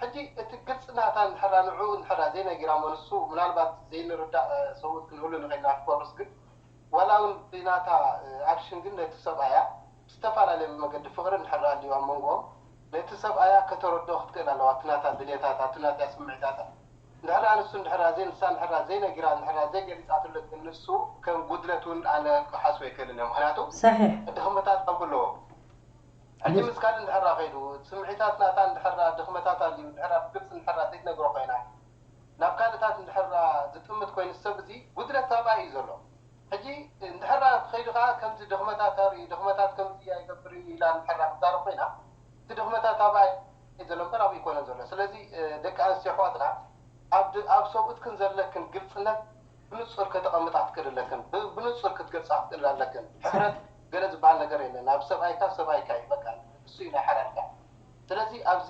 ሕጂ እቲ ግልፂ ናታ እንድሕራ ንዕኡ እንድሕራ ዘይነጊራሞ ንሱ ምናልባት ዘይንርዳእ ሰብኡት ክንህሉ ንኽእል ኢና። ኣፍኮርስ ግን ዋላ እውን ብናታ ኣክሽን ግን ነቲ ሰብኣያ ብዝተፈላለየ መገዲ ፍቕሪ እንድሕር ኣልዩ ኣብ መንጎኦም ነቲ ሰብኣያ ከተረድኦ ክትክእል ኣለዋ። እቲ ናታ ድሌታት፣ እቲ ናታ ስምዒታታ እንድሕር ኣንሱ እንድሕር ዘይ ንሳ እንድሕር ዘይነጊራ እንድሕር ዘይገሊፃትሉ ግን ንሱ ከም ጉድለት እውን ኣነ ክሓስቦ ኣይክእልን እየ። ምክንያቱ ሰሒሕ ድኽመታት ካብ ኣለዎ ሕጂ ምስ ካልእ እንድሕር ከይዱ ስምዒታት ናታ እንድሕር ድኽመታት ኣልዩ እንድሕር ብግልፂ እንድሕር ዘይትነግሮ ኮይና ናብ ካልእታት እንድሕር ዝጥምት ኮይኑ ሰብ እዚ ጉድለት ሰብኣይ እዩ ዘሎ። ሕጂ እንድሕር ከይዱ ከዓ ከምዚ ድኽመታት ኣርኢ ድኽመታት ከምዚ ኣይገብር እዩ ኢላ እንድሕር ክትዛረብ ኮይና እቲ ድኽመታት ኣበይ እዩ ዘሎ እምበር ኣብኡ ኣይኮነን ዘሎ። ስለዚ ደቂ ኣንስትዮ ኣሕዋትና ኣብ ሰብኡትክን ዘለክን ግልፅነት ብንፁር ከተቐምጣ ክትክእል ኣለክን። ብንፁር ክትገልፃ ክትክእል ኣለክን። ሕፍረት ገለ ዝበሃል ነገር የለን። ኣብ ሰብኣይካ ሰብኣይካ እዩ በቃ እሱ እዩ ናይ ሓላልካ። ስለዚ ኣብዚ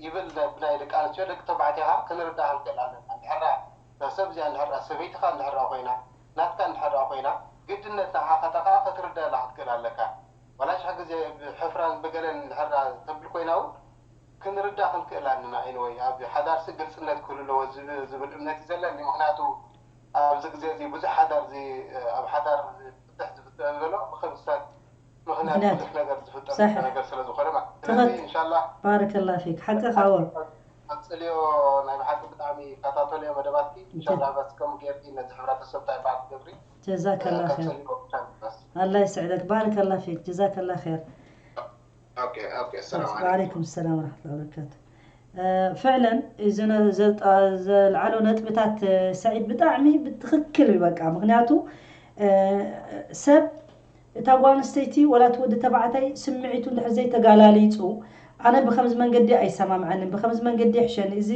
ይብል ብናይ ደቂ ኣንስትዮ ደቂ ተባዕትዮ ከዓ ክንርዳእ ክንክእል ኣለና። እንድሕራ ሰብ እዚኣ እንድሕራ ሰበይትኻ እንድሕራ ኮይና ናትካ እንድሕራ ኮይና ግድነት ንዓኻ ከዓ ክትርዳላ ክትክእል ኣለካ። ዋላ ሽሕ ግዜ ብሕፍራን ብገለን እንድሕራ ተብል ኮይና እውን ክንርዳ ክንክእል ኣለና። ኢንወይ ኣብ ሓዳርሲ ግልፅነት ክህሉ ኣለዎ ዝብል እምነት እዩ ዘለኒ። ምክንያቱ ኣብዚ ግዜ እዚ ብዙሕ ሓዳር እዚ ኣብ ሓዳር ፍትሕ ዝፍጠር ዘሎ ብከምስታት ምክንያት ብዙሕ ነገር ዝፍጠር ነገር ስለዝኮነ ማለት ስለዚ እንሻላ ባረከላ ፊክ ሓቅኻ ወ ቀፅልዮ ናይ ብሓቂ ብጣዕሚ ይከታተልዮ መደባትኪ። እንሻላ በስ ከም ጌርኪ ነዚ ሕብረተሰብ እንታይ በዓል ትገብሪ ጀዛከላ ኸይር ቀፅልዮ። ኣላህ ይስዕደክ ባረከላ ፊክ ጀዛከላ ኸይር ኦኬ ኦኬ ሰላም وعليكم السلام ورحمة الله وبركاته ፍዕለን እዚ ዘልዓሎ ነጥብታት ሰዒድ ብጣዕሚ ብትኽክል እዩ በቃ ምክንያቱ ሰብ እታ ጓል ኣንስተይቲ ወላ እቲ ወዲ ተባዕታይ ስምዒቱ እንድሕር ዘይተጋላሊፁ ኣነ ብከምዚ መንገዲ ኣይሰማምዐንን ብከምዚ መንገዲ ይሕሸኒ እዚ